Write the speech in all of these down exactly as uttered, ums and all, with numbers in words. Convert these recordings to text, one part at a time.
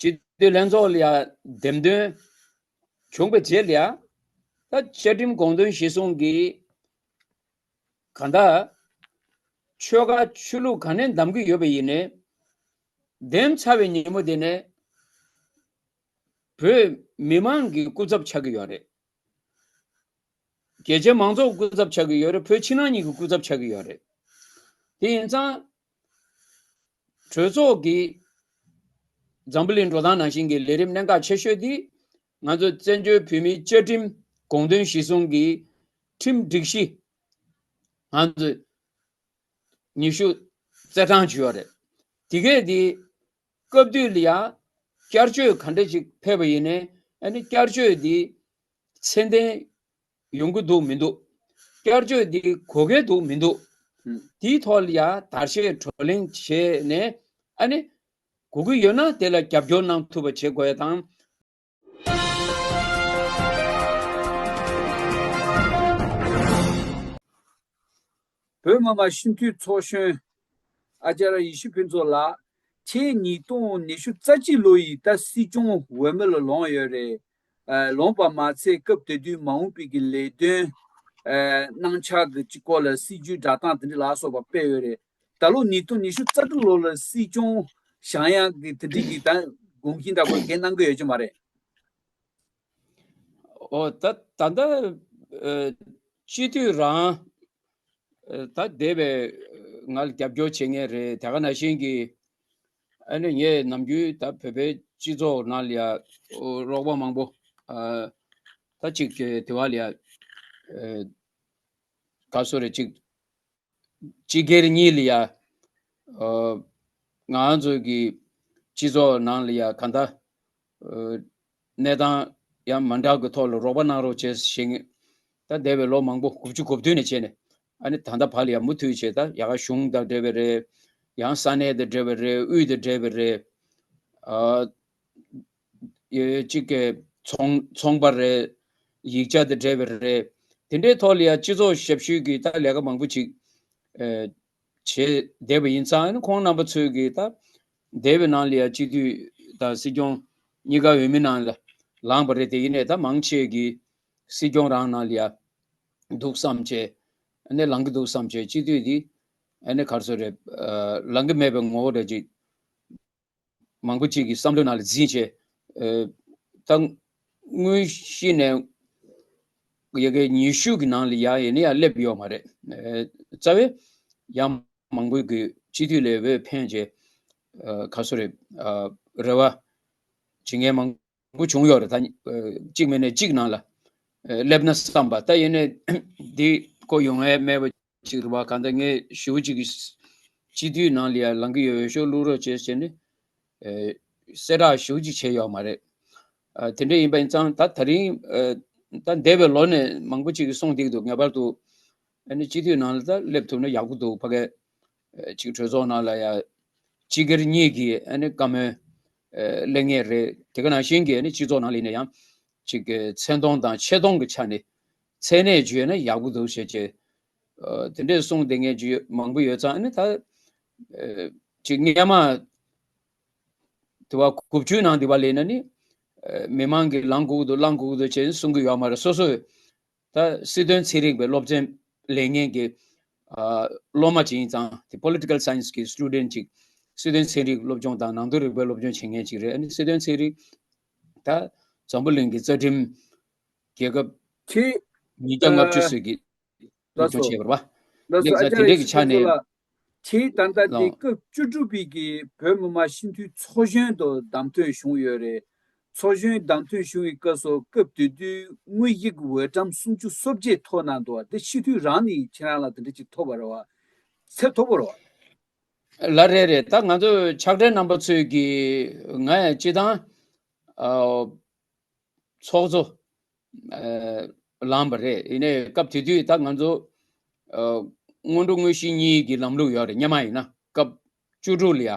སྤྱི་འཐུས་ལྷན་ཚོགས་ལ་ཡ་འདེམས་ཐོན་བྱུང་བའི་རྗེས་ལ་ཡ། ད་བཅའ་ཁྲིམས་དགོངས་དོན་གཞིར་བཟུང་གིས་གང་ལྟར་ཆོལ་ཁ་ཆོས་ལུགས་གང་ནས་འདེམས་ཀྱི་ཡོད་པ་ཡིན་ནའི། འདེམས་ཚར་བའི་ཉིན་མོ་དེ་ནས་བོད་མི་མང་གི་སྐུ་ཚབ་ཆགས་ཀྱི་ཡོད་རེད། རྒྱལ་སྤྱིའི་མང་ཚོགས་སྐུ་ཚབ་ཆགས་ཀྱི་ཡོད་རེད། བོད་ཕྱི་ནང་གཉིས་ཀྱི་སྐུ་ཚབ་ཆགས་ཀྱི་ཡོད་རེད། དེ་ཡིན་ཙང་། གྲོས་ཚོགས་ཀྱིས་འཛམ་བུ་གླིང་འགྲོ་སྟངས་ནང་བཞིན་གྱི་ལས་རིམ་གནད་འགག་ཆེ་ཤོས་དེ། ང་ཚོ་བཙན་བྱོལ་བོད་མིའི་བཅའ་ཁྲིམས་དགོངས་དོན་གཞིར་བཟུང་གི་ཁྲིམས་སྒྲིག་གཞི་ང་ཚོས་ཉི་ཤུ་རྩ་གྲངས་བྱས་ཡོད་རེད། དེ་གས་དེ་སྐབས་དུས་ལ་ཡང་བསྐྱར་བཅོས་ག་འདྲ་ཞིག་ཕེབས་པ་ཡིན་ནའི། ཨ་ནི་བསྐྱར་བཅོས་དེ་ཚད་ལྡན་ཡོང་གི་འདུག་མི་འདུག་བསྐྱར་བཅོས་འདི་དགོས་གལ་འདུག་མི་འདུག་ཨུམ། དེའི་ཐོག་ལ་ཡ་བརྡར་ཤ་བགྲོ་གླེང་བྱས་ནས། ཨ་ནི་དགོས་ཀྱི་ཡོད་ན་དེ་ལ་རྒྱབ་སྐྱོར་གནང་ཐུབ་པ་བྱེད་དགོས་ཡ་དང་། བོད་མི་མང་སྤྱི་འཐུས་ཚོགས་གཞོན་ཨ་ཅར་ཡེ་ཤེས་ཕུན་ཚོགས་ལགས། ཁྱེད་ཉིས་སྟོང་ཉི་ཤུ་རྩ་གཅིག་ལོ་ཡི་ད་སྲིད་སྐྱོང་འོས་མི་ལ་ལངས་ཡོད་རེད། ཨ། ལངས་པ་མ་ཚད་སྐབས་དེ་དུས་མ་འོངས་པའི་གི་ལས་དོན། ཨ། གནང་འཆར་གི་ཅིག་སྐོར་ལ་སྲིད་ཇུས་བསྒྲགས་སྟངས་དེ་འདྲ་ལ་སོགས་པ་སྤེལ་ཡོད་རེད། ད་ལོ་ཉིས་སྟོང་ཉི་ཤུ་རྩ་དྲུག་ལོ་ལ་སྲིད་སྐྱོང་བཞེངས་ཡག་གི་དེ་འདྲ་གི་ད་དགོངས་ཀྱི་འདྲ་པོ་འགན་གནང་གི་ཡོད་ཀྱི་མ་རེད། ཨོ། ད་ད་ལྟ་ཨ་སྤྱི་འཐུས་རང་ཨ་ད་འདས་པའི་ང་ལ་རྒྱབ་སྐྱོར་བྱེད་མཁན་རེད། དེ་ག་ནང་བཞིན་གྱི་ཨ་ནི་ངས་ནམ་རྒྱུན་ད་བོད་པའི་སྤྱི་ཚོགས་ནང་ལ་ཡ་རོགས་པ་མང་པོ་ཨ་ད་ཅིག་གི་དེ་བ་ལ་ཡ་ཨ་ག་སོ་རེ་ཅིག་སྤྱི་སྒེར་གཉིས་ལ་ཡ། ཨ། ང་ཚོ་གི་སྤྱི་ཚོགས་ནང་ལ་ཡ་གང་ལྟར། ཨ། གནས་སྟངས་ཡང་མ་འདྲ་གི་ཐོག་ལ་རོགས་པ་གནང་རོགས་བྱེད་ཞེས། ད་འདས་པའི་ལོ་མང་པོ་དགུ་བཅུ་གོ་བདུན་ནས་བྱས་ནས། ཨ་ནི་ད་ལྟ་བར་ལ་ཡ་མུ་མཐུད་བྱས། ད་ཡ་ག་གཞུང་དང་འབྲེལ་བའི་རེད། ཡང་ས་གནས་དང་འབྲེལ་བའི་རེད། དབུས་དང་འབྲེལ་བའི་རེད། ཨ། ཡོད་གཅིག་གི་ཚོང་ཚོང་པ་རེད། ཡིག་ཆ་དང་འབྲེལ་བའི་རེད། དེ་འདྲའི་ཐོག་ལ་ཡ་སྤྱི་ཚོགས་ཞབས་ཞུའི་གི་ད་ལས་ཀ་མང་པོ་ཅིག་ཨ། བྱས་བསྡད་པ་ཡིན་ཙང་། ཁོང་རྣམ་པ་ཚོས་གི་ད་འདས་པའི་ནང་ལ་ཡ་སྤྱི་འཐུས་དང་སྲིད་སྐྱོང་གཉིས་ཀ་འོས་མི་ནང་ལ་ལངས་པ་རེད། དེ་ཡིན་ནའི་ད་མང་ཆེ་གི་སྲིད་སྐྱོང་རང་ནང་ལ་ཡ་འདུག་བསམ་བྱས། ཨ་ནི་ལངས་ཀྱི་འདུག་བསམ་བྱས། སྤྱི་འཐུས་འདི་ཨ་ནི་ག་རེ་ཟེར་རེད། ཨ། ལངས་ཀྱི་མེད་པའི་ངོ་བོ་འདྲ་ཅིག་མང་པོ་ཅིག་གི་བསམ་བློའི་ནང་ལ་འཛིན་བྱས། ཨ། ད་དངོས་གཞི་ནས་ཡ་གི་ཉི་ཤུ་གི་ནང་ལ་ཡ་ཡིན་ན་ཡ་སླེབས་ཡོད་མ་རེད། ཨ། རྩ་བའི་ཡང་མང་པོ་གི་སྤྱི་འཐུས་ལས་འོས་འཕེན་བྱས། ཨ། ག་རེ་ཟེར་རེད། ཨ། རེ་བ་བྱེད་མཁན་མང་པོ་བྱུང་ཡོད་རེད། ད་ཨ་གཅིག་མིན་ནས་གཅིག་ནང་ལ་ཨ་སླེབས་ན་བསམ་པ། ད་ཡིན་ནའི་འདི་ཁོ་ཡོང་ཡ་མེད་པ་ཅིག་རེད་པ། གང་ལྟར་ངས་ཞེ་པོ་ཅིག་གི་སྤྱི་འཐུས་ནང་ལ་ཡ་ལངས་ཀྱི་ཡོད། འོས་ཤོག་བླུག་རོགས་བྱས་བྱས་ནས་ཨ་གསལ་བསྒྲགས་ཞེ་པོ་ཅིག་བྱས་ཡོད་མ་རེད། ཨ། དེ་འདྲ་ཡིན་པ་ཡིན་ཙང་། ད་ད་རིང་ཨ་ད་འདས་པའི་ལོ་ནས་མང་པོ་ཅིག་གིས་གསུངས་བསྡད་ཀྱི་འདུག་ངེས་པར་དུ་ཨ་ནི་སྤྱི་འཐུས་ནང་ལ་ད་སླེབས་ཐུབ་ན་ཡག་པོ་འདུག་ཕ་གི་ཨ་ཅིག་གྲོས་ཚོགས་ནང་ལ་ཡ་སྤྱི་སྒེར་གཉིས་ཀྱི་ཨ་ནི་བཀའ་མོལ་ཨ་གླེང་མཁན་རེད། དེ་ག་ནང་བཞིན་གྱི་ཨ་ནི་སྤྱི་ཚོགས་ནང་ལ་ཡིན་ན་ཡང་ཅིག་གི་མཚན་མཐོང་དང་ཆེ་མཐོང་གི་ཆ་ནས་མཚན་གནས་བརྗོད་ན་ཡག་པོ་འདུག་ཟེར་བྱས། ཨ། དེ་འདྲས་གསུངས་བསྡད་མཁན་ཅིག་མང་པོ་ཡོད་ཙང་། ཨ་ནི་ད་ཨ་ཅིག་སྔོན་མ་དེ་བ་དགུ་བཅུའི་ནང་དེ་བ་ལ་ཡིན་ན་ནི་ཨ་མི་མང་གིས་ལངས་དགོས་ཀྱི་འདུག་ལངས་དགོས་ཀྱི་འདུག་ཅེས་གསུང་གི་ཡོད་མ་རེད། སོ་སོས་ད་སྲིད་དོན་ཚན་རིག་པའི་སློབ་ཚན་ལེན་མཁན་གྱི་ཨ་སློབ་མ་ཅིག་ཡིན་ཙང་། དེ་political science་གི་student་ཅིག་སྲིད་དོན་ཚན་རིག་སློབ་སྦྱོང་དང་ནང་དོན་རིག་པའི་སློབ་སྦྱོང་བྱེད་མཁན་ཅིག་རེད། ཨ་ནི་སྲིད་དོན་ཚན་རིག་ད་འཛམ་བུ་གླིང་གི་རྩ་ཁྲིམས་རྒྱལ་ཁབ་ཁྱེད་ཉིས་བརྒྱ་ལྔ་བཅུ་ཨ་ཙམ་གྱིས་ལགས་སོ། སློབ་སྦྱོང་བྱས་པ་རེད་པ། ལགས་སོ། ལེགས་ཨ་ཙང་དེ་ཅར་འདྲའི་ཡེ་གི་ཤེས་ཆ་ཕུན་ཚོགས་ནས། ལགས། ཁྱེད་ད་ལྟ་དེ་ལགས། སྐབས་བཅུ་དྲུག་པའི་གི་བོད་མི་མང་སྤྱི་འཐུས་ཚོགས་གཞོན་དུ་བདམས་ཐོན་བྱུང་ཡོད་རེད། ཚོགས་གཞོན་བདམས་ཐོན་བྱུང་བའི་སྐབས་སུ་སྐབས་དེ་དུས་དངོས་ཡོད་ཀྱི་འོས་འགྲམ་སུམ་ཅུ་སོ་བརྒྱད་ཐོབ་གནང་འདུག་པ། དེ་སྤྱི་འཐུས་རང་ནས་ཁྱེད་རང་ལ་དེ་འདྲ་ཅིག་ཐོབ་པ་རེད་པ། ཚད་ཐོབ་པ་རེད་པ། ལགས་རེད་རེད། ད་ང་ཚོ་ཕྱག་སྦྲེལ་རྣམ་པ་ཚོས་ཀྱིས་ང་ཡང་སྤྱི་བཏང་ཨ་ཚོགས་གཙོ་ཨ་ལངས་པ་རེད། ཡིན་ནའི་སྐབས་དེ་དུས་ད་ང་ཚོ་ཨ་སྔོན་འགྲོ་དངོས་གཞི་གཉིས་ཀྱི་ལམ་ལུགས་ཡོད་རེད། སྔོན་མ་ཡིན་ན་སྐབས་བཅུ་དྲུག་ལ་ཡ།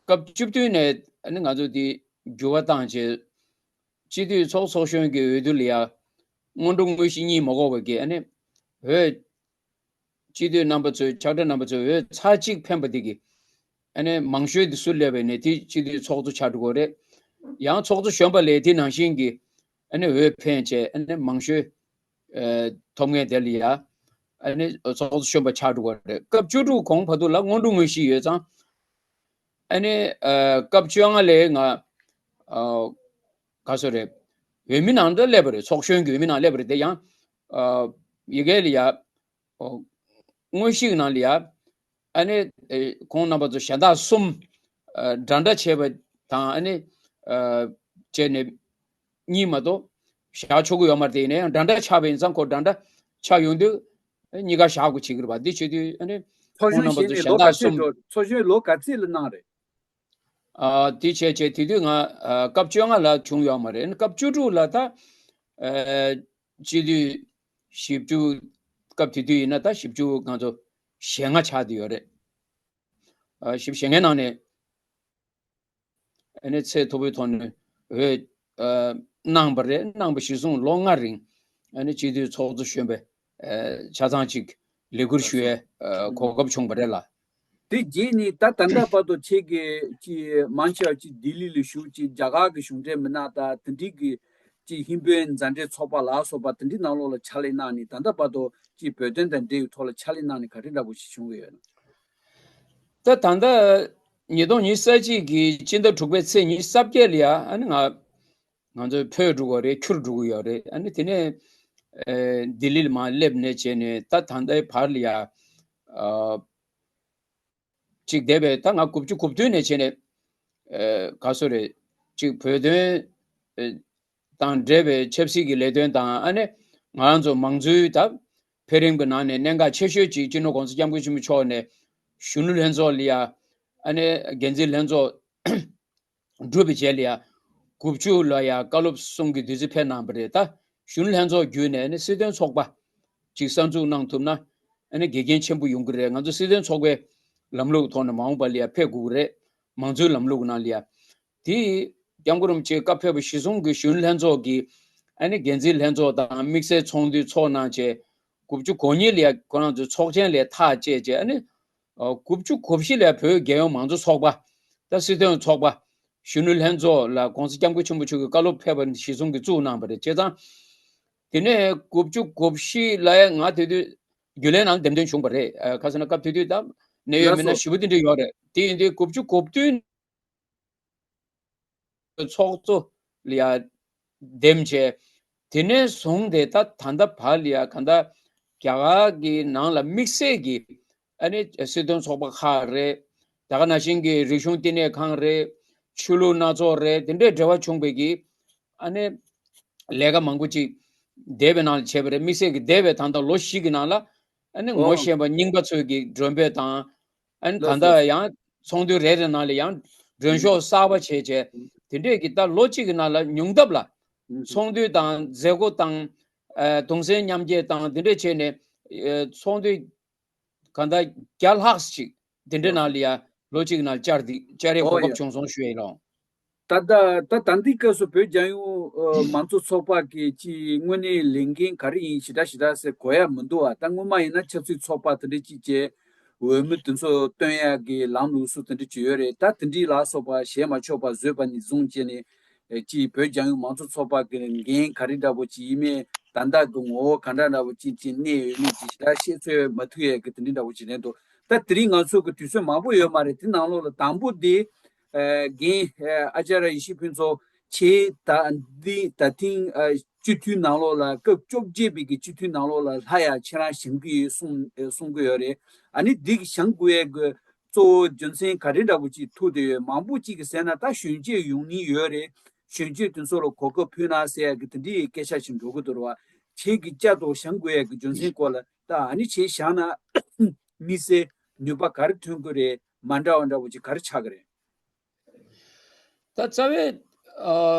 སྐབས་བཅུ་བདུན་ནས་ཨ་ནི་ང་ཚོ་དེ་འགྱུར་བ་བཏང་བྱས། སྤྱི་འཐུས་ཚོགས་ཚོགས་གཞོན་གྱི་འོས་བསྡུ་ལ་ཡ་སྔོན་འགྲོ་དངོས་གཞི་གཉིས་མ་དགོས་པ་གི་ཨ་ནི་འོས། སྤྱི་འཐུས་རྣམ་པ་ཚོས་ཕྱག་སྦྲེལ་རྣམ་པ་ཚོས་འོས་ཚར་གཅིག་འཕེན་པ་དེ་གི་ཨ་ནི་མང་ཤོས་དེ་སུ་སླེབས་པ་ཡིན་ནའི་དེ་སྤྱི་འཐུས་ཚོགས་གཙོ་ཆགས་འགྲོ་གི་རེད། ཡང་ཚོགས་གཙོ་གཞོན་པ་ལས་དེ་ནང་བཞིན་གྱི་ཨ་ནི་འོས་འཕེན་བྱས་ཨ་ནི་མང་ཤོས་ཨ་ཐོབ་མཁན་དེ་ལ་ཡ་ཨ་ནི་ཚོགས་གཙོ་གཞོན་པ་ཆགས་འགྲོ་བ་རེད། སྐབས་བཅུ་དྲུག་གོང་བར་དུ་ལ་སྔོན་འགྲོ་དངོས་གཞི་ཡོད་ཙང་། ཨ་ནི་ཨ་སྐབས་བཅོ་ལྔ་ལས་ང་ཨ་ག་སོ་རེད། འོས་མི་ནང་ད་སླེབས་པ་རེད། ཚོགས་གཞོན་གྱི་འོས་མི་ནང་སླེབས་པ་རེད། དེ་ཡང་ཨ་ཡི་གེ་ལ་ཡ་ཨོ་དངོས་གཞི་གི་ནང་ལ་ཡ་ཨ་ནི་ཨེ་ཁོང་རྣམ་པ་ཚོ་གཞན་དག་གསུམ་ཨ་འདྲ་འདྲ་བྱས་པ་དང་ཨ་ནི་ཨ་བྱས་ནས་གཉིས་མ་གཏོགས་བཞག་ཆོག་གི་ཡོད་མ་རེད། དེ་ཡིན་ན་ཡང་འདྲ་འདྲ་ཆགས་པ་ཡིན་ཙང་ཁོ་འདྲ་འདྲ་ཆགས་ཡོང་དུས་ཨ་གཉིས་ཀ་བཞག་དགོས་བྱེད་ཀྱི་རེད་པ། འདི་བྱེད་དུས་ཨ་ནི་ཚོགས་གཞོན་ཁོང་རྣམ་པ་ཚོ་གཞན་གཞན་ལོ་ག་དག་ཚོད་གསུམ། འགྲོ། ཚོགས་གཞོན་ལོ་ག་ཚོད་ལ་གནང་རེད། ཨ་དེ་བྱས་བྱས་དེ་དུས་ང་ཨ་སྐབས་བཅོ་ལྔ་ལ་བྱུང་ཡོད་མ་རེད། སྐབས་བཅུ་དྲུག་ལ་ད་ཨ་སྤྱི་འཐུས་བཞི་བཅུ། སྐབས་དེ་དུས་ཡིན་ན་ད་བཞི་བཅུ་ང་ཚོ་ཞེ་ལྔ་ཆགས་བསྡད་ཡོད་རེད། ཨ་བཞི་བཅུ་ཞེ་ལྔའི་ནང་ནས་ཨ་ནི་ཚད་མཐོ་པོའི་ཐོག་ནས་འོས་ཨ་གནང་བ་རེད། གནང་བ་གཞིར་བཟུང་ལོ་ལྔ་རིང་ཨ་ནི་སྤྱི་འཐུས་ཚོགས་གཙོ་གཞོན་པའི་ཨ་ཆ་ཚང་གཅིག་ལས་ཁུར་ཞུ་ཡའི་ཨ་གོ་སྐབས་བྱུང་བ་རེད་ལ། དེ་རྗེས་ནས་ད་ད་ལྟ་བར་དུ་ཁྱེད་ཀྱིས་ཅིག་མང་ཆེ་བ་ཅིག་ལྡི་ལི་ལ་བཞུགས། ཅིག་རྒྱ་གར་གྱི་གཞུང་འབྲེལ་མི་སྣ་དང་དེ་འདྲའི་གི་ཅིག་ཧིན་བོད་མཛའ་འབྲེལ་ཚོགས་པ་ལ་སོགས་པ་དེ་འདྲའི་ནང་ལོགས་ལ་ཕྱག་ལས་གནང་ནས། ད་ལྟ་བར་དུ་ཅིག་བོད་དོན་དང་འབྲེལ་བའི་ཐོག་ལ་ཕྱག་ལས་གནང་ནས་ག་རེ་འདྲ་པོ་ཞིག་བྱུང་གི་ཡོད་ན། ད་ད་ལྟ་ཉིས་སྟོང་ཉི་ཤུ་རྩ་གཅིག་གི་སྤྱི་ཟླ་དྲུག་པའི་ཚེས་ཉི་ཤུ་རྩ་བརྒྱད་ལ་ཡ་ཨ་ནི་ང་ང་ཚོ་འཕོས་འགྲོ་གི་རེད། འཁྱུར་འགྲོ་གི་ཡོད་རེད། ཨ་ནི་དེ་ནས་ཨེ་ལྡི་ལི་ལ་མར་སླེབས་ནས་བྱས་ནས་ད་ད་ལྟའི་བར་ལ་ཡ་ཨ་གཅིག་བསྡད་པའི་ད་ང་དགུ་བཅུ་གོ་བདུན་ནས་བྱས་ནས་ཨེ་ག་སོ་རེད། གཅིག་བོད་དོན་ཨེ་དང་འབྲེལ་བའི་ཆབ་སྲིད་ཀྱི་ལས་དོན་དང་། ཨ་ནི་ང་རང་ཚོ་མང་གཙོའི་ད་འཕེལ་རིམ་གྱི་ནང་ནས་གནད་འགག་ཆེ་ཤོས་ཅིག་སྤྱི་ནོར་༸གོང་ས་༸སྐྱབས་མགོན་ཆེན་པོ་མཆོག་ནས་གཞོན་ནུ་ལྷན་ཚོགས་ལ་ཡ་ཨ་ནི་འགན་འཛིན་ལྷན་ཚོགས་གྲུབ་པའི་རྗེས་ལ་ཡ་དགུ་བཅུ་ལ་ཡ་བཀའ་སློབ་གསུང་གི་དུས་ཚོད་ཕེབས་གནང་བ་རེད། ད་གཞོན་ནུ་ལྷན་ཚོགས་བརྒྱུད་ནས་ནི་སྲིད་དོན་ཚོགས་པ་ཅིག་གསར་འཛུགས་གནང་ཐུབ་ན་ཨ་ནི་དགེ་རྒན་ཆེན་པོ་ཡོང་གི་རེད། ང་ཚོ་སྲིད་དོན་ཚོགས་པའི་ལམ་ལུགས་ཐོག་ནས་མ་འོངས་པ་ལ་ཡ་ཕེབས་དགོས་ཀྱི་རེད། མང་གཙོའི་ལམ་ལུགས་ནང་ལ་ཡ། དེ་སྐྱབས་མགོན་རིན་པོ་ཆེ་བཀའ་ཕེབས་པ་གཞིར་བཟུང་གི་གཞོན་ནུ་ལྷན་ཚོགས་ཀྱི་ཨ་ནི་འགན་འཛིན་ལྷན་ཚོགས་དང་དམིགས་བསལ་ཚོགས་འདུ་ཚོགས་གནང་བྱས། དགུ་བཅུ་གོ་གཉིས་ལ་ཡ་ཁོ་རང་ཚོའི་ཚོགས་ཆེན་ལ་ཡ་ཐག་བཅད་བྱས། ཨ་ནི་ཨ་དགུ་བཅུ་གོ་བཞི་ལ་ཡ་བོད་རྒྱལ་ཡོངས་མང་གཙོ་ཚོགས་པ་ད་སྲིད་དོན་ཚོགས་པ་གཞོན་ནུ་ལྷན་ཚོགས་ལ་༸གོང་ས་༸སྐྱབས་མགོན་ཆེན་པོ་མཆོག་གི་བཀའ་སློབ་ཕེབས་པ་གཞིར་བཟུང་གིས་བཙུགས་གནང་བ་རེད། བྱས་ཙང་དེ་ནས་དགུ་བཅུ་གོ་བཞི་ལ་ཡ་ང་དེ་དུས་རྒྱུན་ལས་ནང་འདེམས་ཐོན་བྱུང་བ་རེད། ཨ་ཁ་སང་ན་སྐབས་དེ་དུས་ད་གནད་ཡོད་མི་སྣ་ཞེ་པོ་དེ་འདྲ་ཡོད་རེད། དེ་ཡིན་དུས་དགུ་བཅུ་གོ་བདུན་ཚོགས་གཙོ་ལ་ཡ་འདེམས་བྱས། དེ་ནས་བཟུང་སྟེ་ད་ད་ལྟ་བར་ལ་ཡ་གང་ལྟར་རྒྱ་གར་གྱི་ནང་ལ་དམིགས་བསལ་གྱི་ཨ་ནི་སྲིད་དོན་ཚོགས་པ་ཁག་རེད། ད་ག་ནང་བཞིན་གྱི་རིག་གཞུང་བསྟི་གནས་ཁང་རེད། ཆོས་ལུགས་སྣ་ཚོགས་རེད། དེ་འདྲའི་འབྲེལ་བ་བྱུང་བའི་གི་ཨ་ནི་ལས་ཀ་མང་པོ་ཅིག་འདས་པའི་ནང་ལ་བྱས་པ་རེད། དམིགས་བསལ་གྱི་འདས་པའི་ད་ལྟ་ལོ་བཞི་གི་ནང་ལ་ཨ་ནི་ངོ་ཤེས་པ་རྙིང་པ་ཚོས་ཀྱི་མགྲོན་འབོད་དང་། ཨ་ནི་ད་ལྟ་ཡང་ཚོགས་འདུ་རེ་རེ་ནང་ལ་ཡང་མགྲོན་ཤོག་གསར་པ་བྱས་བྱས། དེ་འདྲས་ཀྱི་ད་ལོ་གཅིག་གི་ནང་ལ་ཉུང་མཐའ་ལ་ཚོགས་འདུ་དང་མཛད་སྒོ་དང་ཨ་གདུང་སེམས་མཉམ་སྐྱེད་དང་དེ་འདྲས་བྱས་ནས་ཨ་ཚོགས་འདུ་གང་ལྟར་བརྒྱ་ལྷག་ཅིག་དེ་འདྲའི་ནང་ལ་ཡ་ལོ་གཅིག་ནང་བཅར་ཏེ་བཅར་ཡའི་གོ་སྐབས་བྱུང་སོང་ཞུ་ཡ་ཡིན་ལགས། ད་ལྟ་ད་ད་ལྟའི་སྐབས་སུ་བོད་རྒྱལ་ཡོངས་ཨ་མང་གཙོ་ཚོགས་པ་གི་ཅིག་དངོས་གནས་ལས་འགན་ག་རེ་ཡིན་ཞེ་དྲག་ཞེ་དྲག་ཟེར་གོ་ཡ་མི་འདུག་བ། ད་སྔོན་མ་ཡིན་ན་ཆབ་སྲིད་ཚོགས་པ་དེ་འདྲ་ཅིག་བྱས། འོས་མི་དེ་ཚོ་བཏོན་ཡ་གི་ལམ་ལུགས་སུ་དེ་འདྲ་ཅིག་ཡོད་རེད། ད་དེ་འདྲའི་ལ་སོགས་པ་བྱས་མ་ཆོག་པ་བཟོས་པ་ནས་བཟུང་བྱས་ནས་ཨ་ཅིག་བོད་རྒྱལ་ཡོངས་མང་གཙོ་ཚོགས་པ་གི་འགན་ག་རེ་འདྲ་པོ་ཅིག་ཡིན་མིན། ད་ལྟ་གི་ངོ་བོ་ག་འདྲ་འདྲ་པོ་ཅིག་ཅིག་གནས་ཡོད་མེད་ཅིག་ཞེ་དྲག་བཤད་ཚོད་མ་ཐུབ་ཡ་གི་དེ་འདྲ་འདྲ་པོ་ཅིག་རེད་འདུག་ད་དེ་རིང་ང་ཚོ་གི་དུས་ཚོད་མང་པོ་ཡོད་མ་རེད། དེ་ནང་ལོགས་ལ་དང་པོ་དེ་ཨ་རྒན་ཨ་ཨ་ཅཱརྱ་ཡེ་ཤེས་ཕུན་ཚོགས་ཁྱེད་ད་འདི་ད་ཐེངས་ཨ་སྤྱི་འཐུས་ནང་ལོགས་ལ་སྐབས་བཅོ་བརྒྱད་པའི་གི་སྤྱི་འཐུས་ནང་ལོགས་ལ་ལྷག་ཡ་ཁྱེད་རང་བཞེངས་ཀྱི་ཡོད་གསུང་ཨ་གསུང་གི་ཡོད་རེད། ཨ་ནི་འདི་གི་བཞེངས་དགོས་ཡ་གི་གཙོ་བོ་རྒྱུ་མཚན་ག་རེ་འདྲ་པོ་ཅིག་ཐུག་བསྡད་ཡོད། མང་པོ་ཅིག་གིས་ཟེར་ན་ད་གཞོན་སྐྱེས་ཡོང་ནི་ཡོད་རེད། གཞོན་སྐྱེས་དེ་ཚོ་ལ་གོ་སྐབས་ཕུལ་ན་ཟེར་ཡ་གི་དེ་འདྲའི་སྐད་ཆ་ཞིག་འགྲོ་གི་འདུག་ར་བ། ཁྱེད་ཀྱིས་བཅའ་དང་བཞེངས་དགོས་ཡ་གི་རྒྱུ་མཚན་སྐོར་ལ། ད་ཨ་ནི་བྱས་བཞག་ན་དམིགས་བསལ་ནུས་པ་ག་རེ་ཐོན་གི་རེད། མ་འདྲ་བ་འདྲ་པོ་ཅིག་ག་རེ་ཆགས་གི་རེད། ད་རྩ་བའི་ཨ་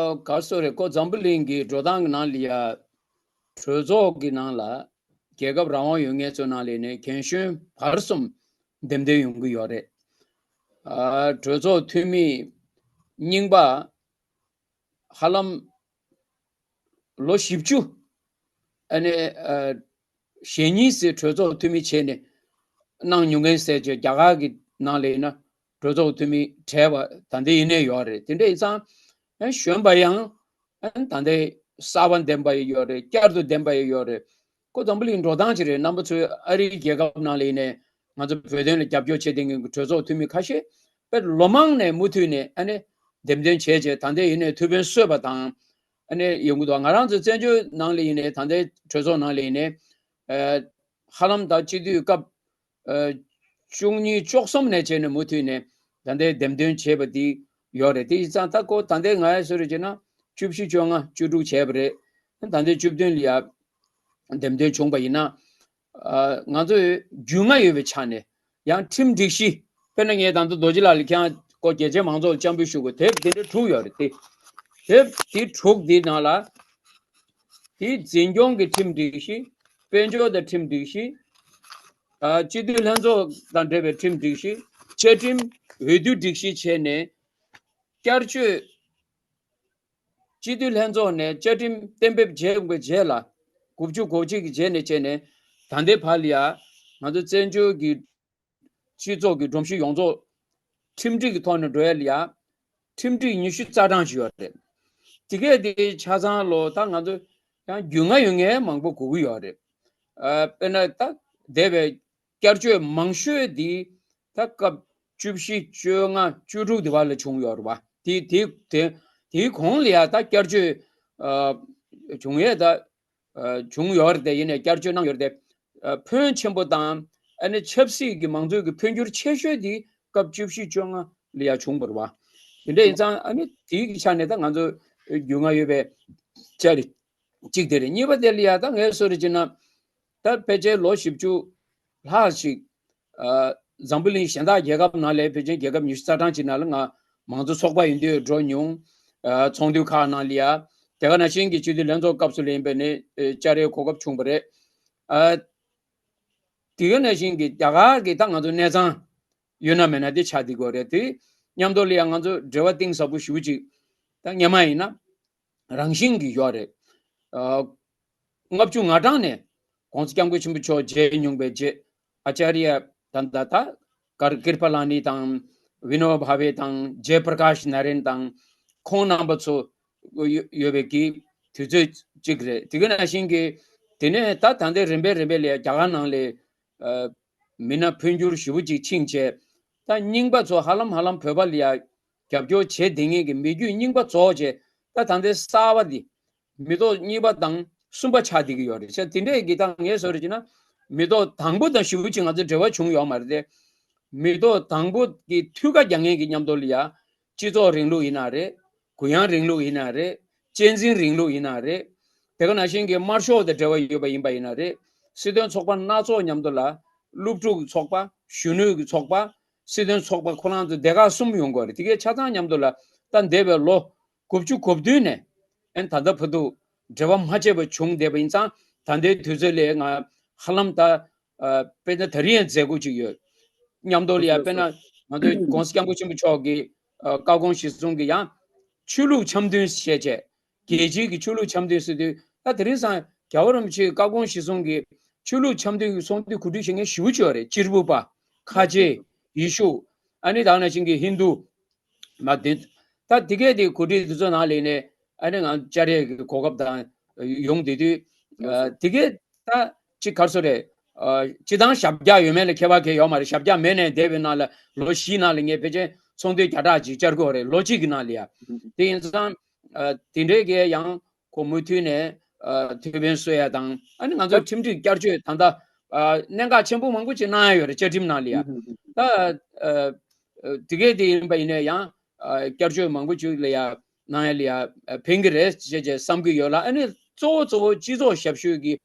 ག་རེ་ཟེར་རེད། ཁོ་འཛམ་བུ་གླིང་གི་འགྲོ་སྟངས་ཀྱི་ནང་ལ་ཡ་གྲོས་ཚོགས་ཀྱི་ནང་ལ་རྒྱལ་ཁབ་རང་དབང་ཡོད་མཁན་ཚོའི་ནང་ལ་ནས་རྒན་གཞོན་བར་གསུམ་འདེམས་ཐོན་ཡོང་གི་ཡོད་རེད། ཨ་གྲོས་ཚོགས་འཐུས་མི་རྙིང་པ་ཧ་ལམ་ལོ་བཞི་བཅུ་ཨ་ནི་ཨ་ཞེ་གཉིས་ཙམ་གྲོས་ཚོགས་འཐུས་མི་བྱས་ནས་གནང་མྱོང་མཁན་ཟེར་བྱས་རྒྱ་གར་གྱི་ནང་ལ་ཡིན་ན་གྲོས་ཚོགས་འཐུས་མི་བགྲེས་པ་ད་ལྟ་ཡིན་ནའི་ཡོད་རེད། དེ་འདྲ་ཡིན་ཙང་ ཨ་གཞོན་པ་ཡང་ཨ་ད་ལྟའི་གསར་བ་ལྡན་པ་ཡང་ཡོད་རེད། བསྐྱར་དུ་ལྡན་པ་ཡང་ཡོད་རེད། ཁོ་འཛམ་བུ་གླིང་འགྲོ་སྟངས་ཅིག་རེད། རྣམ་པ་ཚོས་ཨ་རིའི་རྒྱལ་ཁབ་ནང་ལ་ཡིན་ནའི་ང་ཚོ་བོད་དོན་ལ་རྒྱབ་སྐྱོར་བྱེད་མཁན་གྱི་གྲོས་ཚོགས་འཐུས་མི་ཁ་ཤས་དཔེ་ལོ་མང་ནས་མུ་མཐུད་ནས་ཨ་ནི་འདེམས་ཐོན་བྱས་རྗེས་ད་ལྟའི་ཡིན་ནའི་ཐུགས་ཕན་གསོས་པ་དང་ཨ་ནི་ཡོང་གི་འདུག་ང་རང་ཚོ་བཙན་བྱོལ་ནང་ལ་ཡིན་ནའི་ད་ལྟའི་གྲོས་ཚོགས་ནང་ལ་ཡིན་ནའི་ཧ་ལམ་ད་སྤྱི་འཐུས་སྐབས་བཅུ་གཉིས་བཅུ་གསུམ་ནས་བྱས་ནས་མུ་མཐུད་ནས་ད་ལྟའི་འདེམས་ཐོན་བྱས་པ་འདི་ཡོད་རེད། དེ་ཡིན་ཙང་ད་ཁོ་ད་ལྟའི་ང་ཡ་སུ་རེད་ཅེ་ན་བཅུ་བཞི་བཅོ་ལྔ་བཅུ་དྲུག་བྱས་པ་རེད། ད་ལྟའི་བཅུ་བདུན་ལ་ཡ་འདེམས་ཐོན་བྱུང་པ་ཡིན་ན་ང་ཚོས་རྒྱུས་མངའ་ཡོད་པའི་ཆ་ནས་ཡང་ཁྲིམས་སྒྲིག་གཞི་དཔེར་ན་ངས་ད་ལྟ་རྡོ་རྗེ་ལགས་ལ་ཁྱེད་རང་ཁོ་རྒྱལ་སྤྱིའི་མང་ཚོགས་ལ་སྤྱན་འབུལ་ཞུ་དགོས་དེབ་དེ་འདྲ་དྲུག་ཡོད་རེད། དེ་དེབ་དེ་དྲུག་དེ་ནང་ལ་དེའི་འཛིན་སྐྱོང་གི་ཁྲིམས་སྒྲིག་གཞི། དཔལ་འབྱོར་དང་ཁྲིམས་སྒྲིག་གཞི། ཨ་སྤྱི་འཐུས་ལྷན་ཚོགས་དང་འབྲེལ་བའི་ཁྲིམས་སྒྲིག་གཞི། བཅའ་ཁྲིམས་འོས་བསྡུ་སྒྲིག་གཞི་བྱས་ནས་བསྐྱར་བཅོས། སྤྱི་འཐུས་ལྷན་ཚོགས་ནས་བཅའ་ཁྲིམས་གཏན་འབེབས་བྱས་པའི་རྗེས་ལ་དགུ་བཅུ་གོ་གཅིག་གི་རྗེས་ནས་བྱས་ནས་ད་ལྟའི་བར་ལ་ཡ་ང་ཚོ་བཙན་བྱོལ་གྱི་སྤྱི་ཚོགས་ཀྱི་སྒྲོམ་གཞི་ཡོངས་རྫོགས་ཁྲིམས་སྒྲིག་གི་ཐོག་ནས་འགྲོ་ཡ་ལ་ཡ་ཁྲིམས་སྒྲིག་ཉི་ཤུ་རྩ་གྲངས་ཤིག་ཡོད་རེད། དེ་གས་དེ་ཆ་ཚང་ལོ་ད་ང་ཚོ་ཡང་རྒྱུས་མངའ་ཡོད་མཁན་མང་པོ་དགོས་ཀྱི་ཡོད་རེད། ཨ་དཔེར་ན་ད་འདས་པའི་བསྐྱར་བཅོས་མང་ཤོས་འདི་ད་སྐབས་བཅུ་བཞི་བཅོ་ལྔ་བཅུ་དྲུག་དེ་བར་ལ་བྱུང་ཡོད་རེད་བ། དེ་དེ་དེ་དེའི་གོང་ལ་ཡ་ད་བསྐྱར་བཅོས་ཨ་བྱུང་ཡས་ད་ཨ་བྱུང་ཡོད་རེད་དེ། ཡིན་ནའི་བསྐྱར་བཅོས་གནང་ཡོད་རེད་དེ། ཨ་ཕོན་ཆེན་པོ་དང་ཨ་ནི་ཆབ་སྲིད་ཀྱི་མང་གཙོའི་གི་འཕོ་འགྱུར་ཆེ་ཤོས་དེ་སྐབས་བཅུ་བཞི་བཅོ་ལྔ་ལ་ཡ་བྱུང་བ་རེད་བ། དེ་འདྲ་ཡིན་ཙང་ཨ་ནི་དེའི་གི་ཆ་ནས་ད་ང་ཚོ་རྒྱུས་མངའ་ཡོད་པའི་ཆ་རེད། གཅིག་དེ་རེད། གཉིས་པ་དེ་ལ་ཡ་ད་ངས་བཟོ་རེ་བྱས་ན་ད་ཕལ་ཆེར་ལོ་བཞི་བཅུ་ལྷག་ཞིག་ཨ་འཛམ་བུ་གླིང་གཞན་དག་རྒྱལ་ཁབ་ནང་ལས་ཕལ་ཆེར་རྒྱལ་ཁབ་ཉི་ཤུ་རྩ་གྲངས་ཅིག་ནང་ལ་ང་མང་གཙོ་ཚོགས་པ་ཡིན་དུས་འགྲོ་མྱོང་། ཨ་ཚོགས་འདུ་ཁག་ནང་ལ་ཡ་དེ་ག་ནང་བཞིན་གྱི་སྤྱི་འཐུས་ལྷན་ཚོགས་སྐབས་སུ་ལ་ཡིན་པའི་ནི་ཨ་བཅར་ཡའི་གོ་སྐབས་བྱུང་བ་རེད། ཨ་དེ་ག་ནང་བཞིན་གྱི་རྒྱ་གར་གྱི་ད་ང་ཚོ་གནས་ཚང་ཡོད་ན་མེད་ན་དེ་ཆགས་བསྡད་ཀྱི་ཡོད་རེད། དེ་མཉམ་དུ་ལ་ཡ་ང་ཚོ་འབྲེལ་བ་གཏིང་ཟབ་པོ་ཞེ་པོ་ཅིག་ད་སྔོན་མ་ཡིན་ན། རང་བཞིན་གྱིས་ཡོད་རེད། ཨ་ལྔ་བཅུ་ང་གྲངས་ནས་༸གོང་ས་༸སྐྱབས་མགོན་ཆེན་པོ་མཆོག་མཇལ་མྱོང་བའི་རྗེ་ཨ་ཅཱརྱ་ད་ད་ད་ཀར་ཀིར་པ་ལ་ནི་དང་། བི་ནོ་བྷ་ཝེ་དང་། ཇེ་པྲ་ཀཱཤ་ནཱ་རེན་དང་། ཁོང་རྣམ་པ་ཚོ་ཡོད་ཡོད་པའི་གི་དུས་ཚོད་ཅིག་རེད། དེ་ག་ནང་བཞིན་གྱི་དེ་ནས་ད་ད་ལྟའི་རིམ་པས་རིམ་པས་ལ་རྒྱ་གར་ནང་ལ་ཨ་མི་སྣ་འཕོ་འགྱུར་ཞེ་པོ་ཅིག་ཕྱིན་བྱས། ད་རྙིང་པ་ཚོ་ཧ་ལམ་ཧ་ལམ་བོད་པ་ལ་ཡ་རྒྱབ་སྐྱོར་བྱེད་བསྡད་མཁན་གྱི་མི་རྒྱུད་རྙིང་པ་རྫོགས་བྱས། ད་ད་ལྟའི་གསར་བ་འདི་མི་ཐོག་གཉིས་པ་དང་གསུམ་པ་ཆགས་བསྡད་ཀྱི་ཡོད་རེད། བྱས་དེ་འདྲས་ཀྱི་ད་ངས་བཟོ་རེ་བྱས་ན་མི་ཐོག་དང་པོ་དང་ཞེ་པོ་ཅིག་ང་ཚོ་འབྲེལ་བ་བྱུང་ཡོད་མ་རེད་དེ། མི་ཐོག་དང་པོ་གི་ཐུགས་ཁ་རྒྱག་མཁན་གྱི་མཉམ་དུ་ལ་ཡ་སྤྱི་ཚོགས་རིང་ལུགས་ཡིན་ན་རེད། གུ་ཡངས་རིང་ལུགས་ཡིན་ན་རེད། གཅེས་འཛིན་རིང་ལུགས་ཡིན་ན་རེད། དེ་ག་ནང་བཞིན་གྱི་དམར་ཤོག་དང་འབྲེལ་བ་ཡོད་པ་ཡིན་པ་ཡིན་ན་རེད། སྲིད་དོན་ཚོགས་པ་སྣ་ཚོགས་མཉམ་དུ་ལ་སློབ་ཕྲུག་གི་ཚོགས་པ། གཞོན་ནུ་གི་ཚོགས་པ། སྲིད་དོན་ཚོགས་པ་ཁོ་རང་ཚོ་སྡེ་ཁག་གསུམ་ཡོང་གི་ཡོད་རེད། དེ་གའི་ཆ་ཚང་མཉམ་དུ་ལ་ད་འདས་པའི་ལོ་དགུ་བཅུ་གོ་བདུན་ནས་ཨན་ད་ལྟ་བར་དུ་འབྲེལ་བ་མ་བྱས་པ་བྱུང་བསྡད་པ་ཡིན་ཙང་། ད་ལྟའི་དུས་ཚོད་ལ་ང་ཧ་ལམ་ད་ཨ་དཔེར་ན་ད་རིང་ཡང་མཛད་སྒོ་ཅིག་ཡོད། མཉམ་དུ་ལ་ཡང་དཔེར་ན་ང་ཚོའི་༸གོང་ས་༸སྐྱབས་མགོན་ཆེན་པོ་མཆོག་གི་ཨ་བཀའ་དགོངས་གཞིར་བཟུང་གི་ཡང་ཆོས་ལུགས་འཆམ་མཐུན་བྱས་བྱས། རྒྱལ་སྤྱིའི་གི་ཆོས་ལུགས་འཆམ་མཐུན་ཟེར་དུས་ད་དེ་རིང་སང་རྒྱལ་བ་རིན་པོ་ཆེའི་བཀའ་དགོངས་གཞིར་བཟུང་གི་ཆོས་ལུགས་འཆམ་མཐུན་གྱི་ཚོགས་འདུ་གོ་སྒྲིག་བྱེད་མཁན་ཞེ་པོ་ཅིག་ཡོད་རེད། སྐྱེས་བུ་པ། ཁ་ཆེ། ཡེ་ཤུ། ཨ་ནི་ད་ག་ནང་བཞིན་གྱི་ཧིན་རྡུ། མ་དེ་ད་དེ་གས་དེ་གོ་སྒྲིག་དེ་ཚོ་ནང་ལས་ནས་ཨ་ནི་ང་བཅར་ཡས་ཀྱི་གོ་སྐབས་དང་ཡོང་བསྡད་དུས། ཨ་དེ་གས་ད་ཅི་གར་སོ་རེད། ཨ་སྤྱི་བཏང་ཞབས་བཀྱག་ཡོད་མེད་ལ་ཁྱད་པར་གང་ཡང་ཡོད་མ་རེད། ཞབས་བཀྱག་མེད་ནས་འདས་པའི་ནང་ལ་ལོ་བཞིའི་ནང་ལ་ངས་ཕལ་ཆེར་ཚོགས་འདུ་བརྒྱ་ཕྲག་ཅིག་བཅར་གྱི་ཡོད་རེད། ལོ་གཅིག་གི་ནང་ལ་ཡ། དེ་ཡིན་ཙང་ཨ་དེ་འདྲའི་གས་ཡང་ཁོ་མུ་མཐུད་ནས་ཨ་ཐུགས་ཕན་གསོས་ཡ་དང་། ཨ་ནི་ང་ཚོའི་ཁྲིམས་སྒྲིག་བསྐྱར་བཅོས་ད་ལྟ་ཨ་གནད་འགག་ཆེན་པོ་མང་པོ་ཅིག་གནང་ཡ་ཡོད་རེད། བཅའ་ཁྲིམས་ནང་ལ་ཡ། ད་ཨ་ཨ་དེ་གས་དེ་ཡིན་པ་ཡིན་ནའི་ཡང་ཨ་བསྐྱར་བཅོས་མང་པོ་ཅིག་ལ་ཡ་གནང་ཡ་ལ་ཡ་ཕན་གྱི་རེད་ཅེས་བྱས་བསམ་གྱི་ཡོད་ལ། ཨ་ནི་གཙོ་བོ་གཙོ་བོ་སྤྱི་ཚོགས་ཞབས་ཞུ་གི་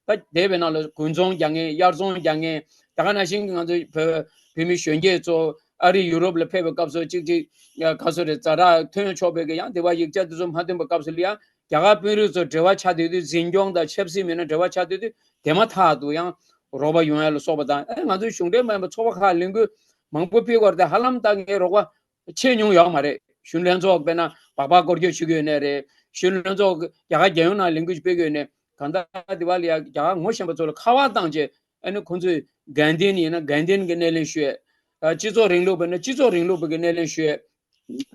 ད་འདས་པའི་ནང་ལ་དགུན་ཚོང་རྒྱག་མཁན། དབྱར་ཚོང་རྒྱག་མཁན། ད་ག་ནང་བཞིན་གྱི་ང་ཚོ་བོད་བོད་མི་གཞོན་སྐྱེས་ཚོ་ཨ་རི་ཡུ་རོབ་ལ་ཕེབས་པའི་སྐབས་སུ་གཅིག་གཅིག་ག་ཚོད་རེད། ཛ་དྲག་ཐོན་ཆོག་པའི་གི་ཡང་དེ་བ་ཡིག་ཆ་དེ་ཚོ་མ་ཐོན་པའི་སྐབས་སུ་ལ་ཡང་རྒྱ་གར་དཔོན་རིགས་ཚོ་འབྲེལ་བ་ཆགས་བསྡད་དུས། འཛིན་སྐྱོང་དང་ཆབ་སྲིད་མི་སྣ་འབྲེལ་བ་ཆགས་བསྡད་དུས་དེ་མ་ཐག་ཏུ་ཡང་རོགས་པ་ཡོང་ཡ་ལ་སོགས་པ་དང་། ཨ་ང་ཚོའི་གཞུང་འབྲེལ་མ་ཡིན་པ་ཚོགས་པ་ཁག་ལས་འགུལ་མང་པོ་སྤེལ་བར་དེ་ཧ་ལམ་ད་ངའི་རོགས་པ་ཆད་མྱོང་ཡོད་མ་རེད། གཞོན་ལྷན་ཚོགས་དཔེར་ན་སྦག་སྦག་སྐོར་སྐྱོད་བྱེད་ཀྱི་ཡོད་ནའི་རེད། གཞོན་ལྷན་ཚོགས་རྒྱ་གར་རྒྱལ་ཡོངས་ནང་ལས་འགུལ་སྤེལ་གྱི་ཡོད་ནའི། གང་ལྟར་དེ་བ་ལ་ཡ་རྒྱ་གར་ངོ་ཤེས་པ་ཚོ་ལ་ཁ་པར་བཏང་རྗེས། ཨ་ནི་ཁོང་ཚོས་དགའ་ལྡན་ཡིན་ན་དགའ་ལྡན་གྱི་སྣེ་ལེན་ཞུས། ཨ་སྤྱི་ཚོགས་རིང་ལུགས་པ་ཡིན་ན་སྤྱི་ཚོགས་རིང་ལུགས་པ་གི་སྣེ་ལེན་ཞུས།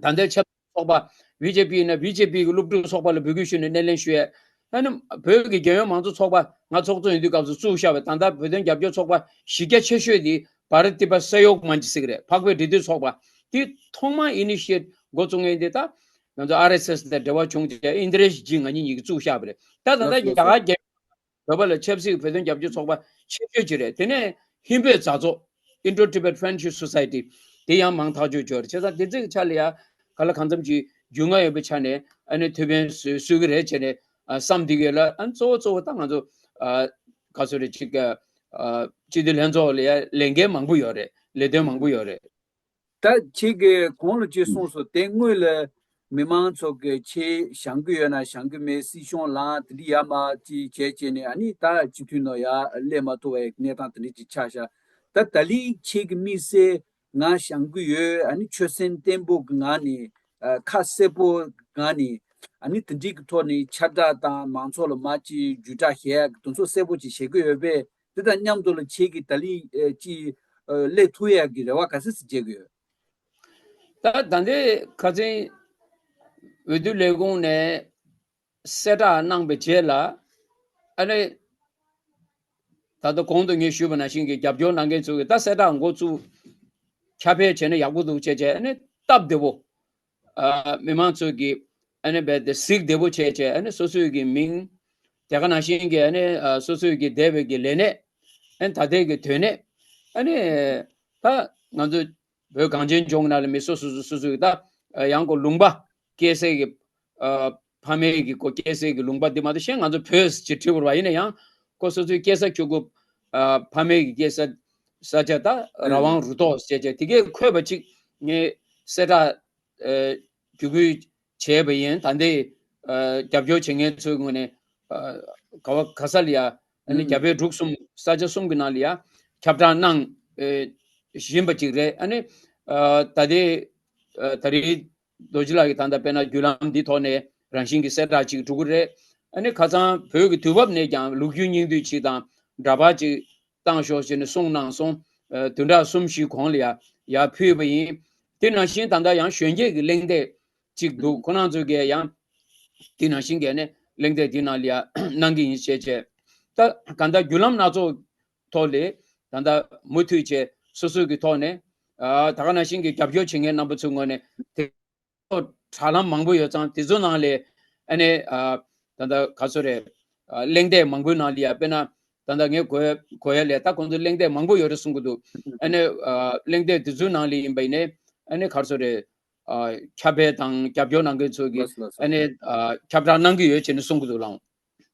ད་ལྟའི་ཆབ་སྲིད་ཚོགས་པ་ བི་ཇེ་པི་ཡིན་ན་བི་ཇེ་པི་གི་སློབ་ཕྲུག་ཚོགས་པ་ལ་འབོད་སྐུལ་ཞུས་ནས་སྣེ་ལེན་ཞུ་ཡས། ཨ་ནི་བོད་ཀྱི་རྒྱལ་ཡོངས་མང་གཙོ་ཚོགས་པ། ང་ཚོགས་གཙོ་ཡིན་དུས་སྐབས་སུ་བཙུགས་བཞག་པའི་ད་ལྟ་བོད་དོན་རྒྱབ་སྐྱོར་ཚོགས་པ་གཞི་རྒྱ་ཆེ་ཤོས་དེ་བྷ་ར་ཏི་པ་ས་ཡོག་མན་ཆི་ཟེར་གི་རེད། འཕགས་པའི་འབྲེལ་མཐུད་ཚོགས་པ། དེ་ཐོག་མར་ཨི་ནི་ཤི་ཨེཊ་འགོ་བཙུགས་མཁན་དེ་ད་ང་ཚོ་ཨར་ཨེས་ཨེས་དང་འབྲེལ་བ་བྱུང་བྱས་ཨིན་དི་རེ་ཞི་ཇི་ང་གཉིས་གཉིས་ཀྱིས་བཙུགས་བཞག་པ་རེད། ད་ད་ལྟ་རྒྱ་གར་རྒྱལ་བོད་པ་ལ་ཆབ་སྲིད་བོད་དོན་རྒྱབ་སྐྱོར་ཚོགས་པ་ཆེ་ཤོས་ཅིག་རེད། དེ་ནས་ཧིན་བོད་མཛའ་ཚོགས་Indo-Tibet Friendship Society དེ་ཡང་མང་ཐག་ཆོད་ཆོག་རེད། བྱས་ཙང་དེ་ཚོའི་ཆ་ལ་ཡ་ག་ལ་གང་འཚམ་ཅིག་རྒྱུས་མངའ་ཡོད་པའི་ཆ་ནས་ཨ་ནི་ཐུགས་ཕན་གསོས་གསོས་ཀྱི་རེད་བྱས་ནས་ཨ་བསམ་བསྡད་ཀྱི་ཡོད་ལ། ཨ་ནི་གཙོ་བོ་གཙོ་བོ་ད་ང་ཚོ་ཨ་ག་ཚོད་རེད་ཅིག་ཨ་སྤྱི་འཐུས་ལྷན་ཚོགས་ལ་ཡ་ལས་འགན་མང་པོ་ཡོད་རེད། ལས་དོན་མང་པོ་ཡོད་རེད། ད་ཁྱེད་ཀྱིས་གོང་ལ་ཅིག་གསུངས་སོང་། དེ་སྔོན་ལ་མི་མང་ཚོ་གིས་ཁྱེད་བཞེངས་ཀྱི་ཡོད་ན་བཞེངས་ཀྱི་མེད། སྲིད་སྐྱོང་ལངས་དེ་འདྲ་ཡར་མར་ཅིག་བྱས་བྱས་ནས་ཨ་ནི་ད་སྤྱི་འཐུས་ནང་ཡར་སླེབས་མ་ཐུབ་པའི་གནས་སྟངས་དེ་འདྲ་ཅིག་ཆགས་ཤག་ད་ད་ལན་ཁྱེད་ཀྱི་དམིགས་བསལ་ང་བཞེངས་ཀྱི་ཡོད། ཨ་ནི་ཆོད་སེམས་བརྟན་པོ་གི་ངང་ནས་ཨ་ཁ་གསལ་པོ་གི་ངང་ནས་ཨ་ནི་དེ་འདྲའི་གི་ཐོག་ནས་ཁྱབ་བསྒྲགས་དང་མང་ཚོགས་ལ་མར་ཅིག་བརྒྱུད་བསྒྲགས་བྱེད་ཡག་གི་དོན་ཚོགས་གསལ་པོ་ཅིག་བྱེད་ཀྱི་ཡོད་པས། དེ་དང་མཉམ་དུ་ལ་ཁྱེད་ཀྱིས་ད་ལན་ཨེ་ཅིག་ཨ་སླེབས་ཐུབ་ཡག་གི་རེ་བ་ག་ཚོད་ཅིག་བྱེད་ཀྱི་ཡོད། ད་ད་ལྟའི་ཁ་སང་འོས་བསྡུ་ལས་ཁུངས་ནས་གསལ་བསྒྲགས་གནང་བའི་རྗེས་ལ་ཨ་ནི་ད་ལྟ་གོང་དུ་ངས་ཞུས་པ་ནང་བཞིན་གྱི་རྒྱབ་སྐྱོར་གནང་མཁན་ཚོ་གིས་ད་གསལ་བསྒྲགས་འགོ་བཙུགས། ཁྱབ་སྤེལ་བྱས་ན་ཡག་པོ་འདུག་བྱས་བྱས་ཨ་ནི་སྟབས་བདེ་པོ། ཨ་མི་མང་ཚོས་ཀྱི་ཨ་ནི་རྦད་དེ་གཟིགས་བདེ་པོ་བྱས་བྱས་ཨ་ནི་སོ་སོའི་གི་མིང་། དེ་ག་ནང་བཞིན་གྱི་ཨ་ནི་ཨ་སོ་སོའི་གི་འདས་པའི་གི་ལས་གནས། ཨ་ནི་ད་ལྟའི་གི་དོན་གནད། ཨ་ནི་ད་ང་ཚོ་བོད་གངས་ཅན་ལྗོངས་ནང་ལ་མི་སོ་སོ་སོ་སོ་སོའི་ད་ཨ་ཡང་ཁོ་ལུང་པ་སྐྱེས་སའི་གི་ཨ་ཕ་མེས་ཀྱི་ཁོ་སྐྱེས་སའི་གི་ལུང་པ་འདི་མ་གཏོགས་གཞན་ང་ཚོ་བོད་ཅེས་བྲིས་པ་རེད་པ། ཡིན་ན་ཡང་ཁོ་སོ་སོའི་སྐྱེས་ས་ཁྱུ་གུ་ཨ་ཕ་མེས་ཀྱི་སྐྱེས་ས་ས་ཆ་ད་རང་དབང་རུ་ཐོག་ཟེར་བྱས་དེ་གས་འཁོད་པ་ཅིག་ངས་གསལ་བསྒྲགས་ཨ་བརྒྱུད་སྐུལ་བྱས་པ་ཡིན། ད་ལྟའི་ཨ་རྒྱབ་སྐྱོར་བྱེད་མཁན་ཚོའི་ངོས་ནས་ཨ་ག་བ་ག་ས་ལ་ཡ་ཨ་ནི་ཨུམ། རྒྱ་བལ་འབྲུག་གསུམ་ས་ཆ་གསུམ་གྱི་ནང་ལ་ཡ་ཁྱབ་བསྒྲགས་གནང་ཨ་བཞིན་པ་ཅིག་རེད། ཨ་ནི་ཨ་ད་ལྟའི་ཨ་ད་རེས་རྡོ་རྗེ་ལགས་ཀྱིས་ད་ལྟ་དཔེར་ན་བརྒྱུད་ལམ་འདི་ཐོག་ནས་རང་བཞིན་གྱི་གསལ་བསྒྲགས་ཅིག་འགྲོ་གི་རེད། ཨ་ནི་ཁ་སང་བོད་ཀྱི་དུས་བབ་ནས་ཀྱང་ལོ་རྒྱུས་སྙིང་བསྡུས་ཅིག་དང་འདྲ་པར་ཅིག་བཏང་ཤོག་ཅེས་ནས་གསུངས་གནང་སོང་། ཨ་བདུན་ཕྲག་གསུམ་བཞི་གོང་ལ་ཡ་ཡར་ཕུལ་བ་ཡིན། དེ་ནང་བཞིན་ད་ལྟ་ཡང་གཞོན་སྐྱེས་ཀྱི་གླེང་སྟེགས་ཅིག་འདུག་ཁོ་རང་ཚོ་གིས་ཡང་དེ་ནང་བཞིན་གྱི་ནས་གླེང་སྟེགས་དེ་ནང་ལ་ཡ་གནང་གི་ཡིན་ཞེས་བྱས། ད་གང་ལྟར་བརྒྱུད་ལམ་སྣ་ཚོགས་ཐོག་ལས་ད་ལྟ་མུ་མཐུད་བྱས་སོ་སོ་གི་ཐོག་ནས་ཨ་ད་ག་ནང་བཞིན་གྱི་རྒྱབ་སྐྱོར་བྱེད་མཁན་རྣམ་པ་ཚོའི་ངོས་ནས་དེ་ཚོ་དྲ་ལམ་མང་པོ་ཡོད་ཙང་དེ་ཚོ་ནང་ལས་ཨ་ནི་ཨ་ད་ལྟ་ག་ཚོད་རེད། ཨ་གླེང་སྟེགས་མང་པོའི་ནང་ལ་ཡ་དཔེར་ན་ད་ལྟ་ངས་གོ་གོ་ཡ་ལས་ད་ཁོང་ཚོ་གླེང་སྟེགས་མང་པོ་ཡོད་རེད་གསུང་གི་འདུག་ཨ་ནི་ཨ་གླེང་སྟེགས་དེ་ཚོའི་ནང་ལ་ཡིན་པ་ཡིན་ནའི་ཨ་ནི་ག་ཚོད་རེད། ཨ་ཁྱབ་སྤེལ་དང་རྒྱབ་སྐྱོར་གནང་མཁན་ཚོ་གིས་ལགས་སོ་ལགས་སོ། ཨ་ནི་ཨ་ཁྱབ་བསྒྲགས་གནང་གི་ཡོད་ཅེས་ནས་གསུང་གི་འདུག་ལགས།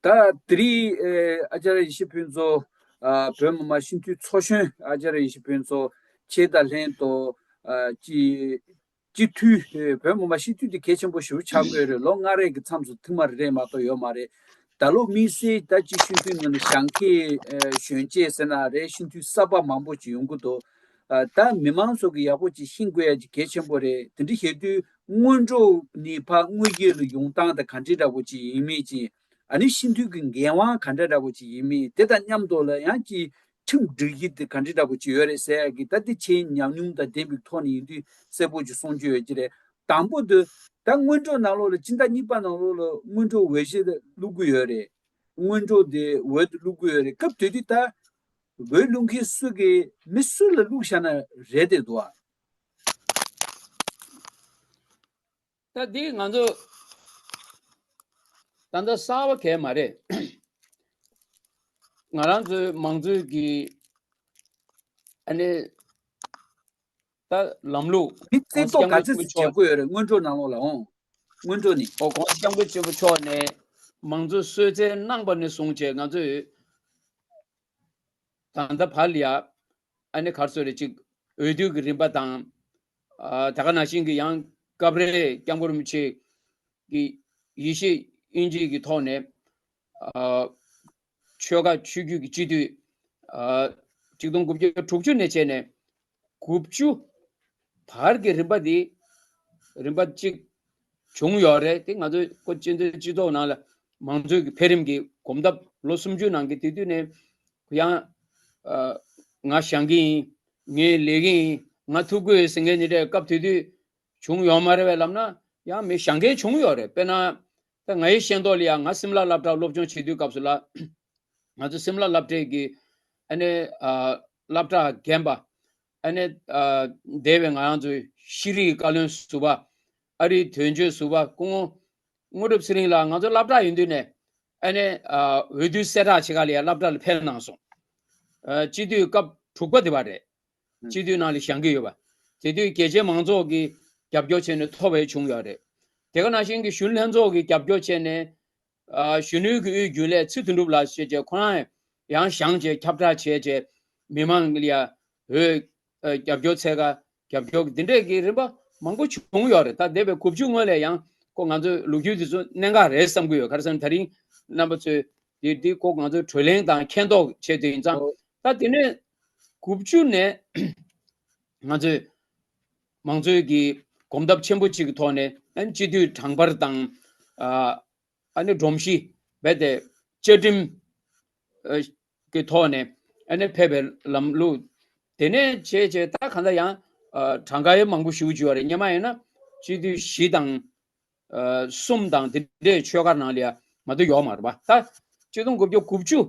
ད་དེ་རིང་ཨ་ཨ་ཅར་ཡེ་ཤེས་ཕུན་ཚོགས། ཨ་བོད་མི་མང་སྤྱི་འཐུས་ཚོགས་གཞོན་ཨ་ཅར་ཡེ་ཤེས་ཕུན་ཚོགས་ཁྱེད་དང་ལྷན་དུ་ཨ་སྤྱི་སྤྱི་འཐུས་ཨ་བོད་མི་མང་སྤྱི་འཐུས་དེ་གལ་ཆེན་པོ་ཞེ་པོ་ཆགས་ཀྱི་ཡོད་རེད། ལོ་ལྔ་རེ་གི་མཚམས་སུ་ཐེངས་མ་རེ་རེ་མ་གཏོགས་ཡོད་མ་རེད། ད་ལོ་དམིགས་བསལ་ད་ཅིག་སྤྱི་འཐུས་ནང་ནས་བཞེངས་མཁན་ཨ་གཞོན་སྐྱེས་ཟེར་ན་རེད། སྤྱི་འཐུས་གསར་པ་མང་པོ་ཅིག་ཡོང་གི་འདུག་ཨ་ད་མི་མང་ཚོ་གིས་ཡག་པོ་ཅིག་ཤེས་དགོས་ཡ་ཅིག་གལ་ཆེན་པོ་རེད། དེ་འདྲ་བྱེད་དུས་སྔོན་འགྲོ་ནས་ཕར་དངོས་ཡོད་ལ་ཡོང་སྟངས་དང་ག་འདྲ་འདྲ་པོ་ཅིག་ཡིན་མིན་ཅིག་ཨ་ནི་སྤྱི་འཐུས་ཀྱི་འགན་དབང་ག་འདྲ་འདྲ་པོ་ཅིག་ཡིན་མིན། དེ་དང་མཉམ་དུ་ལ་ཡང་ཅིག་ཁྲིམས་སྒྲིག་གཞི་དེ་ག་འདྲ་འདྲ་པོ་ཅིག་ཡོད་རེད་ཟེར་ཡ་གི་ད་དེ་ཁྱེད་ཉམས་མྱོང་དང་ལྡན་པའི་ཐོག་ནས་ཡིན་དུས་གསལ་པོ་ཅིག་གསུང་རྒྱུ་ཡོད་ཀྱི་རེད། དང་པོ་དེ་ད་སྔོན་འགྲོ་ནང་ལོགས་ལ་སྤྱི་ཟླ་གཉིས་པ་ནང་ལོགས་ལ་སྔོན་འགྲོ་འོས་གཞི་དེ་བླུག་གི་ཡོད་རེད། སྔོན་འགྲོ་དེ་འོས་དེ་བླུག་གི་ཡོད་རེད། སྐབས་དེ་དུས་ད་འོས་བླུག་མཁན་སུ་གིས་མི་སུ་ལ་བླུགས་བཞག་ན་རེད་དེ་འདུག་ཨ། ད་འདི་ང་ཚོ་ད་ལྟ་གསར་པ་གས་མ་རེད། ང་རང་ཚོའི་མང་གཙོའི་གི་ཨ་ནི་ད་ལམ་ལུགས་མི་རྩེ་གོང་ས་ཏོག་ག་ཚོད་ཅིག་བྱེད་དགོས་ཡོད་རེད། སྔོན་འགྲོ་ནང་ལོགས་ལ་འོང་། སྔོན་འགྲོ་ནི། ཨོ་གོང་ས་སྐྱབས་མགོན་ཆེན་པོ་མཆོག་ནས་མང་གཙོ་གསོལ་སྩལ་གནང་པ་ནས་བཟུང་བྱས་ང་ཚོས་ད་ལྟ་བར་ལ་ཡ་ཨ་ནི་ག་རེ་ཟེར་རེད། ཅིག་འོས་བསྡུ་གི་རིམ་པ་དང་། ཨ་ད་ག་ནང་བཞིན་གྱི་ཡང་སྐབས་རེ་སྐྱབས་མགོན་རིན་པོ་ཆེ་གི་ཡེ་ཤེས་དབྱིངས་སྐྱིད་ཀྱི་ཐོག་ནས་ཨ་ཆོལ་ཁ་ཆོས་བརྒྱུད་ཀྱི་སྤྱི་འཐུས་ཨ་ཆིག་སྟོང་དགུ་བརྒྱ་དྲུག་ཅུ་ནས་བྱས་ནས་དགུ་བཅུ་བར་གྱི་རིམ་པ་འདི་རིམ་པ་གཅིག་བྱུང་ཡོད་རེད། དེ་ང་ཚོའི་ཁོ་སྤྱི་འཐུས་སྤྱི་ཚོགས་ནང་ལ་མང་གཙོའི་གི་འཕེལ་རིམ་གྱི་གོམ་སྟབས་ལོ་སུམ་ཅུ་ནང་གི་དེ་དུས་ནས་ཡང་ཨ་ང་བཞེངས་ཀྱི་ཡིན། ངས་ལས་ཀྱི་ཡིན། ང་ཐུབ་ཀྱི་ཡོད་ཟེར་མཁན་ནི་འདྲ་སྐབས་དེ་དུས་བྱུང་ཡོད་མ་རེད་པས། ལབ་ན་ ཡང་མི་བཞེངས་མཁན་བྱུང་ཡོད་རེད། དཔེར་ན་ད་ངའི་ཤེས་རྟོགས་ལ་ཡང་ང་སིམ་ལ་སློབ་གྲྭ་སློབ་སྦྱོང་བྱེད་དུས་སྐབས་སུ་ལ། ང་ཚོ་སིམ་ལ་སློབ་གྲྭའི་གི་ཨ་ནི་ཨ་སློབ་གྲྭ་རྒན་པ། ཨ་ནི་ཨ་འདས་པའི་ང་རང་ཚོའི་ཤེས་རིག་བཀའ་བློན་ཟུར་པ། ཨ་རིའི་དོན་གཅོད་ཟུར་པ་སྐུ་ངོ་དངོས་གྲུབ་ཚེ་རིང་ལགས་ང་ཚོ་སློབ་གྲྭ་ཡིན་དུས་ནས་ཨ་ནི་ཨ་འོས་བསྡུ་གསལ་བསྒྲགས་བྱེད་ག་ལ་ཡ་སློབ་གྲྭ་ལ་ཕེབས་གནང་སོང་། ཨ་སྤྱི་འཐུས་སྐབས་དྲུག་པ་དེ་བ་རེད། སྤྱི་འཐུས་ནང་ལ་བཞེངས་ཀྱི་ཡོད་པ། དེ་དུས་རྒྱལ་སྤྱིའི་མང་ཚོགས་ཀྱིས་རྒྱབ་སྐྱོར་བྱས་ནས་ཐོབ་པའི་བྱུང་ཡོད་རེད། དེ་ག་ནང་བཞིན་གྱི་གཞོན་ལྷན་ཚོགས་ཀྱིས་རྒྱབ་སྐྱོར་བྱས་ནས། ཨ་གཞོན་ནུའི་གི་དབུས་རྒྱུན་ལས་ཚེ་དོན་གྲུབ་ལགས་བྱས་རྗེས་ཁོ་རང་ཡང་བཞེངས་བྱས་ཁྱབ་བསྒྲགས་བྱས་རྗེས་མི་མང་ལ་ཡ་འོས་ཨ་རྒྱབ་སྐྱོར་འཚོལ་ག་རྒྱབ་སྐྱོར་འདི་འདྲས་ཀྱི་རིམ་པ་མང་པོ་བྱུང་ཡོད་རེད། ད་འདས་པའི་དགུ་བཅུ་སྔོན་ལ་ཡང་ཁོ་ང་ཚོའི་ལོ་རྒྱུས་འདི་ཚོ་གནད་འགག་རེད་བསམ་གྱི་ཡོད། ག་རེ་ཟེར་ན་ད་རིང་རྣམ་པ་ཚོས་འདི་འདི་ཁོ་ང་ཚོའི་གྲོས་གླེང་དང་མཁྱེན་རྟོགས་བྱེད་དུ་ཡིན་ཙང་། ད་དེ་ནས་དགུ་བཅུ་ནས་ང་ཚོས་མང་གཙོའི་གི་གོམ་སྟབས་ཆེན་པོ་གཅིག་གི་ཐོག་ནས་ཨ་ནི་སྤྱི་འཐུས་གྲངས་འབོར་དང་། ཨ་ཨ་ནི་སྒྲོམ་གཞི་རྦད་དེ་བཅའ་ཁྲིམས་ཨ་གི་ཐོག་ནས་ཨ་ནི་ཕེབས་པའི་ལམ་ལུགས། དེ་ནས་བྱས་བྱས་ད་གང་ལྟར་ཡང་ཨ་གྲངས་ཀ་ཡང་མང་པོ་ཞེ་པོ་ཅིག་ཡོད་རེད། སྔོན་མ་ཡིན་ན་སྤྱི་འཐུས་བཞི་དང་ཨ་གསུམ་དང་དེ་འདྲའི་ཆོལ་ཁ་ནང་ལ་ཡང་མ་གཏོགས་ཡོད་མ་རེད་པ། ད་ཆིག་སྟོང་དགུ་བརྒྱ་དགུ་བཅུ་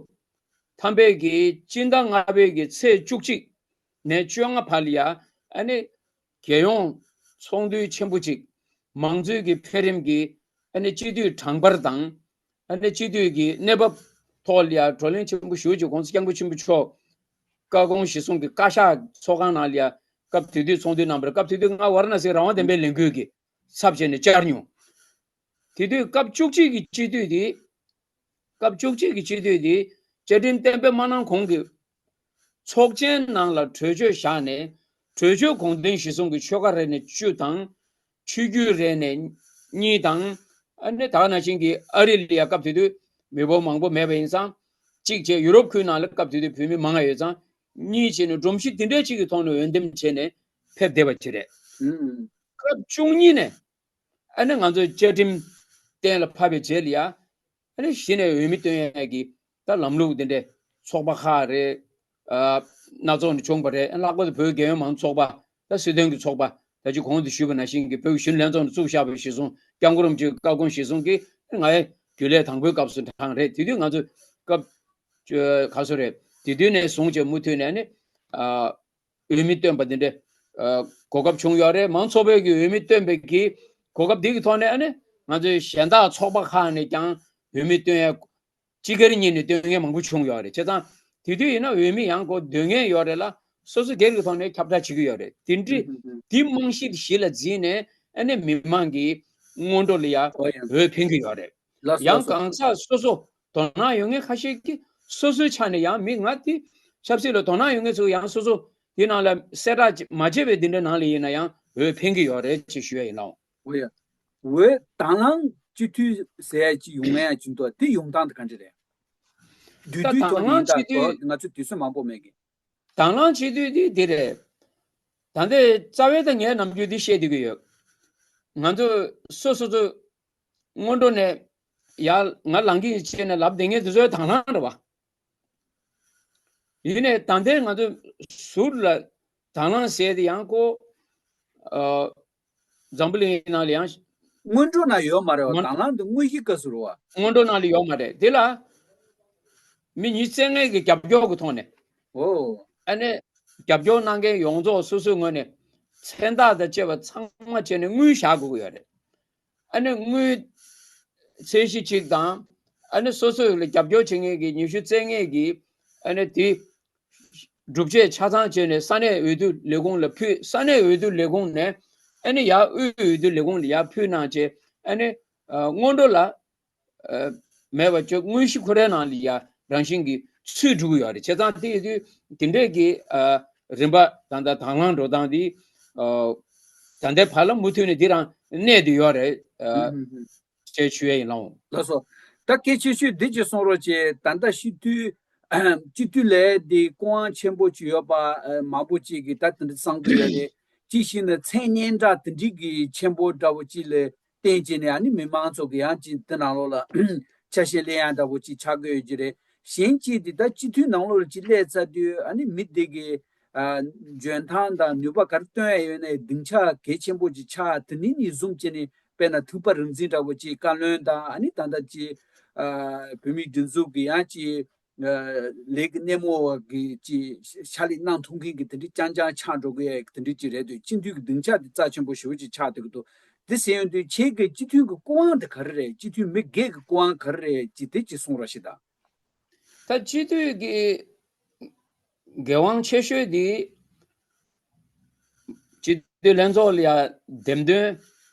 ཐམ་པའི་གི་སྤྱི་ཟླ་ལྔ་པའི་གི་ཚེས་བཅུ་གཅིག་ནས་བཅོ་ལྔ་བར་ལ་ཡ་ཨ་ནི་རྒྱལ་ཡོངས་ཚོགས་འདུ་ཆེན་པོ་གཅིག་མང་གཙོའི་གི་འཕེལ་རིམ་གྱི་ཨ་ནི་སྤྱི་འཐུས་གྲངས་འབོར་དང་། ཨ་ནི་སྤྱི་འཐུས་ཀྱི་གནས་བབ་ཐོག་ལ་ཡ་བགྲོ་གླེང་ཆེན་པོ་ཞེ་པོ་ཅིག་༸གོང་ས་༸སྐྱབས་མགོན་ཆེན་པོ་མཆོག་བཀའ་དགོངས་གཞིར་བཟུང་གི་བཀའ་ཤག་ཚོགས་ཁང་ནང་ལ་ཡ་སྐབས་དེ་དུས་ཚོགས་འདུ་གནང་བ་རེད། སྐབས་དེ་དུས་ང་ཝཱ་ར་ཎ་སིའི་རང་དབང་བདེན་པའི་ལས་འགུལ་གྱི་ཚབ་བྱས་ནས་བཅར་མྱོང་། དེ་དུས་སྐབས་བཅུ་གཅིག་གི་སྤྱི་འཐུས་དེ། སྐབས་བཅུ་གཅིག་གི་སྤྱི་འཐུས་དེ་བཅའ་ཁྲིམས་གཏན་འབེབས་མ་གནང་གོང་གི་ཚོགས་ཆེན་ནང་ལ་གྲོས་ཆོད་བཞག་ནས། གྲོས་ཆོད་དགོངས་དོན་གཞིར་བཟུང་གི་ཆོལ་ཁ་རེ་ནས་བཅུ་དང་། ཆོས་བརྒྱུད་རེ་ནས་གཉིས་དང་། ཨ་ནི་ད་ག་ནང་བཞིན་གྱི་ཨ་རི་ལ་ཡ་སྐབས་དེ་དུས་མི་འབོར་མང་པོ་མེད་པ་ཡིན་ཙང་། གཅིག་བྱས་ཡུ་རོབ་ཁུལ་ནང་ལ་སྐབས་དེ་དུས་བོད་མི་མང་ང་ཡོད་ཙང་། གཉིས་བྱས་ནས་སྒྲོམ་གཞི་དེ་འདྲའི་གཅིག་གི་ཐོག་ནས་འོས་འདེམས་བྱས་ནས་ཕེབས་བསྡད་པ་ཅིག་རེད། ཨུམ། སྐབས་བཅུ་གཉིས་ནས་ཨ་ནི་ང་ཚོའི་བཅའ་ཁྲིམས་གཏན་ལ་ཕབ་པའི་རྗེས་ལ་ཡ། ཨ་ནི་གཞི་ནས་འོས་མི་བཏོན་ཡས་ཀྱི་ད་ལམ་ལུགས་དེ་འདྲས་ཚོགས་པ་ཁག་རེད། ཨ་སྣ་ཚོགས་ནས་བྱུང་བ་རེད། ལྷག་པར་དུ་བོད་རྒྱལ་ཡོངས་མང་གཙོ་ཚོགས་པ། ད་སྲིད་དོན་གྱི་ཚོགས་པ། ད་ཅི་གོང་དུ་ཞུས་པ་ནང་བཞིན་གྱི་བོད་ཀྱི་གཞོན་ནུ་ལྷན་ཚོགས་ནས་བཙུགས་བཞག་པ་གཞིར་བཟུང་། སྐྱབས་མགོན་རིན་པོ་ཆེའི་བཀའ་དགོངས་གཞིར་བཟུང་གིས་ང་ཡི་རྒྱུན་ལས་དང་པོའི་སྐབས་སུ་གྲངས་རེད། དེ་དུས་ང་ཚོ་སྐབས་ཅོ་ག་སོ་རེད། དེ་དུས་ནས་བཟུང་བྱས་མུ་མཐུད་ནས་ནི་ཨ། འོས་མི་བཏོན་པ་འདི་འདྲའི་ཨ་གོ་སྐབས་བྱུང་ཡོད་རེད། མང་ཚོགས་པའི་གི་འོས་མི་བཏོན་པའི་གི་གོ་སྐབས་འདི་གི་ཐོག་ནས་ཨ་ནི་ང་ཚོའི་གཞན་དག་ཚོགས་པ་ཁག་ནས་ཀྱང་འོས་མི་བཏོན་ཡ་སྤྱི་སྒེར་གཉིས་ནས་བཏོན་མཁན་མང་པོ་བྱུང་ཡོད་རེད། བྱས་ཙང་དེ་དུས་ཡིན་ན་འོས་མི་ཡང་གོ་འདོན་མཁན་ཡོད་རེད་ལ། སོ་སོ་སྒེར་གྱི་ཐོག་ནས་ཁྱབ་བསྒྲགས་བྱེད་ཀྱི་ཡོད་རེད། དེ་འདྲའི་ཧུམ་ཧུམ་ཧུམ། དེ་རྨང་གཞི་གཞི་ལ་འཛིན་ནས་ཨ་ནི་མི་མང་གི་སྔོན་འགྲོ་ལ་ཡ་ཨོ་ཡ། འོས་འཕེན་གྱི་ཡོད་རེད། ལགས་སོ་ཡང་ལགས་སོ། གང་ཟག་སོ་སོ་དོ་སྣང་ཡོད་མཁན་ཁ་ཤས་ཀྱིས་སོ་སོའི་ཆ་ནས་ཡང་མི་ང་དེ་ཆབ་སྲིད་ལ་དོ་སྣང་ཡོད་མཁན་ཚོ་ཡང་སོ་སོ་དེ་ནང་ལ་གསལ་བསྒྲགས་མ་བྱས་པའི་དེ་འདྲ་ནང་ལ་ཡིན་ན་ཡང་འོས་འཕེན་གྱི་ཡོད་རེད་ཅེས་ཞུ་ཡ་ཡིན་ལགས། འོ་ཡ། འོས་དང་བླངས་སྤྱི་འཐུས་ཟེར་ཡ་ཅིག་ཡོང་ཡ་ཅིག་འདུག་དེ་ཡོང་སྟངས་དེ་ག་འདྲ་རེད། དུས་ད་དུས་ཐོག་དང་ནས་ཡིན་བླངས་སྤྱི་ད་འདུག་འཐུས། ང་ཚོ་དུས་ཚོད་མང་པོ་མེད་གི། དང་བླངས་བྱེད་དུས་འདི་འདི་རེད། ད་ལྟའི་རྩ་བའི་ད་ངས་ནམ་རྒྱུན་འདི་བཤད་བསྡད་ཀྱི་ཡོད། ང་ཚོ་སོ་སོ་ཚོ་སྔོན་འགྲོ་ནས་ཡར་ང་ལངས་ཀྱི་ཡིན་བྱས་ནས་ལབ་བསྡད་མཁན་དེ་ཚོའི་དང་བླངས་རེད་བ། ཡིན་ནའི་ད་ལྟའི་ང་ཚོ་ཟུར་ལ་དང་བླངས་ཟེར་དེ་ཡང་ཁོ། ཨ། འཛམ་བུ་གླིང་ནང་ལ་ཡང་། སྔོན་འགྲོ་ན་ཡོད་མ་རེད་བ། སྔོན་དང་བླངས་དེ་དངོས་གཞིའི་སྐབས་སུ་རེད་བ། སྔོན་འགྲོ་ནང་ལ་ཡོད་མ་རེད། དེ་ལ་མི་ཉི་ཤུ་རྩ་ལྔ་གི་རྒྱབ་སྐྱོར་གྱི་ཐོག་ནས། ཨོ། ཨ་ནི་རྒྱབ་སྐྱོར་གནང་མཁན་ཡོངས་རྫོགས་སོ་སོའི་ངོས་ནས་མཚན་རྟགས་དང་བཅས་པ་ཚང་མ་བྱས་ནས་དངུལ་བཞག་དགོས་ཀྱི་ཡོད་རེད། ཨ་ནི་དངུལ་ཚད་གཞི་གཅིག་དང་། ཨ་ནི་སོ་སོ་ལ་རྒྱབ་སྐྱོར་བྱེད་མཁན་གྱི་ཉི་ཤུ་རྩ་ལྔ་གིས་ཨ་ནི་དེ་སྒྲུབ་བྱེད་ཆ་ཚང་བྱས་ནས་ས་གནས་འོས་བསྡུ་ལས་ཁུངས་ལ་ཕུལ། ས་གནས་འོས་བསྡུ་ལས་ཁུངས་ནས་ཨ་ནི་ཡར་དབུས་འོས་བསྡུ་ལས་ཁུངས་ལ་ཡར་ཕུལ་གནང་བྱས། ཨ་ནི་ཨ་སྔོན་འགྲོ་ལ་ཨ་མེད་པ་ཅིག་དངོས་གཞི་ཁོ་རའི་ནང་ལ་ཡར་རང་བཞིན་གྱིས་ཚུད་འགྲོ་གི་ཡོད་རེད། བྱས་ཙང་དེ་ཡིན་དུས་དེ་འདྲས་ཀྱི་ཨ་རིམ་པ་ད་ལྟ་དང་བླངས་འགྲོ་སྟངས་འདི་ཨ་ད་ལྟའི་བར་ལ་མུ་མཐུད་ནས་འདི་རང་གནས་བསྡད་ཡོད་རེད། ཨ་ཧུམ་ཧུམ་ཧུམ། ཅེས་ཞུ་ཡས་ཡིན་ལགས། ལགས་སོ། ད་སྐད་ཆ་ཤོད་འདི་ཅིག་གསུང་རོགས་བྱེད། ད་ལྟ་སྤྱི་འཐུས་སྤྱི་འཐུས་ལས་འདི་སྐུ་དབང་ཆེན་པོ་ཅིག་ཡོད་པ་ཨ་མང་པོ་ཅིག་གིས་ད་དེ་འདྲ་བསམ་གྱི་ཡོད་རེད། ཅིག་བྱས་ན་མཚན་སྙན་གྲགས་དེ་འདྲའི་གི་ཆེན་པོ་འདྲ་བོ་ཅིག་ལ་བརྟེན་བྱས་ནས་ཨ་ནི་མི་མང་ཚོ་གི་ཡང་ཅིག་དེ་ནང་ལོགས་ལ་ཆ་ཤས་ལེན་ཡ་འདྲ་བོ་ཅིག་ཆགས་ཀྱི་ཡོད་ཀྱི་རེད། གཞན་གཅིག་དེ་ད་སྤྱི་འཐུས་ནང་ལོགས་ལ་ཅིག་སླེབས་ཚར་དུས་ཨ་ནི་མི་དེ་གི་ཨ་འཇོན་ཐང་དང་ནུས་པ་ག་རེ་བཏོན་ཡ་ཡོད་ན་སྡིངས་ཆ་གལ་ཆེན་པོ་ཅིག་ཆགས། དེ་ནི་ནི་བཟུང་བྱས་ནས་ དཔེར་ན་ཐུབ་པ་རིག་འཛིན་འདྲ་བོ་ཅིག་བཀའ་བློན་དང་ཨ་ནི་ད་ལྟ་ཅིག་ཨ་བོད་མིའི་སྒྲིག་འཛུགས་ཀྱི་ཡང་ཅིག་ཨ་ལས་ཀྱི་སྣེ་མོ་བ་གི་ཅིག་ཕྱག་ལས་གནང་ཐུབ་མཁན་གྱི་དེ་འདྲའི་རྐྱང་རྐྱང་ཆགས་འགྲོ་གི་ཡ་དེ་འདྲའི་ཅིག་རེད་འདུག་སྤྱི་འཐུས་ཀྱི་སྡིངས་ཆ་དེ་རྩ་ཆེན་པོ་ཞེ་པོ་ཅིག་ཆགས་བསྡད་ཀྱི་འདུག་དེ་ཟེར་ཡོང་དུས་ཁྱེད་ཀྱི་སྤྱི་འཐུས་ཀྱི་སྐུ་དབང་དེ་ག་རེ་རེད། སྤྱི་འཐུས་མི་སྒེར་གྱི་སྐུ་དབང་ག་རེ་རེད་ཅིག་དེ་ཅིག་གསུང་རོགས་ཞེས་དང་། ད་སྤྱི་འཐུས་ཀྱི་འགན་དབང་ཆེ་ཤོས་དེ་སྤྱི་འཐུས་ལྷན་ཚོགས་ལ་ཡ་འདེམས་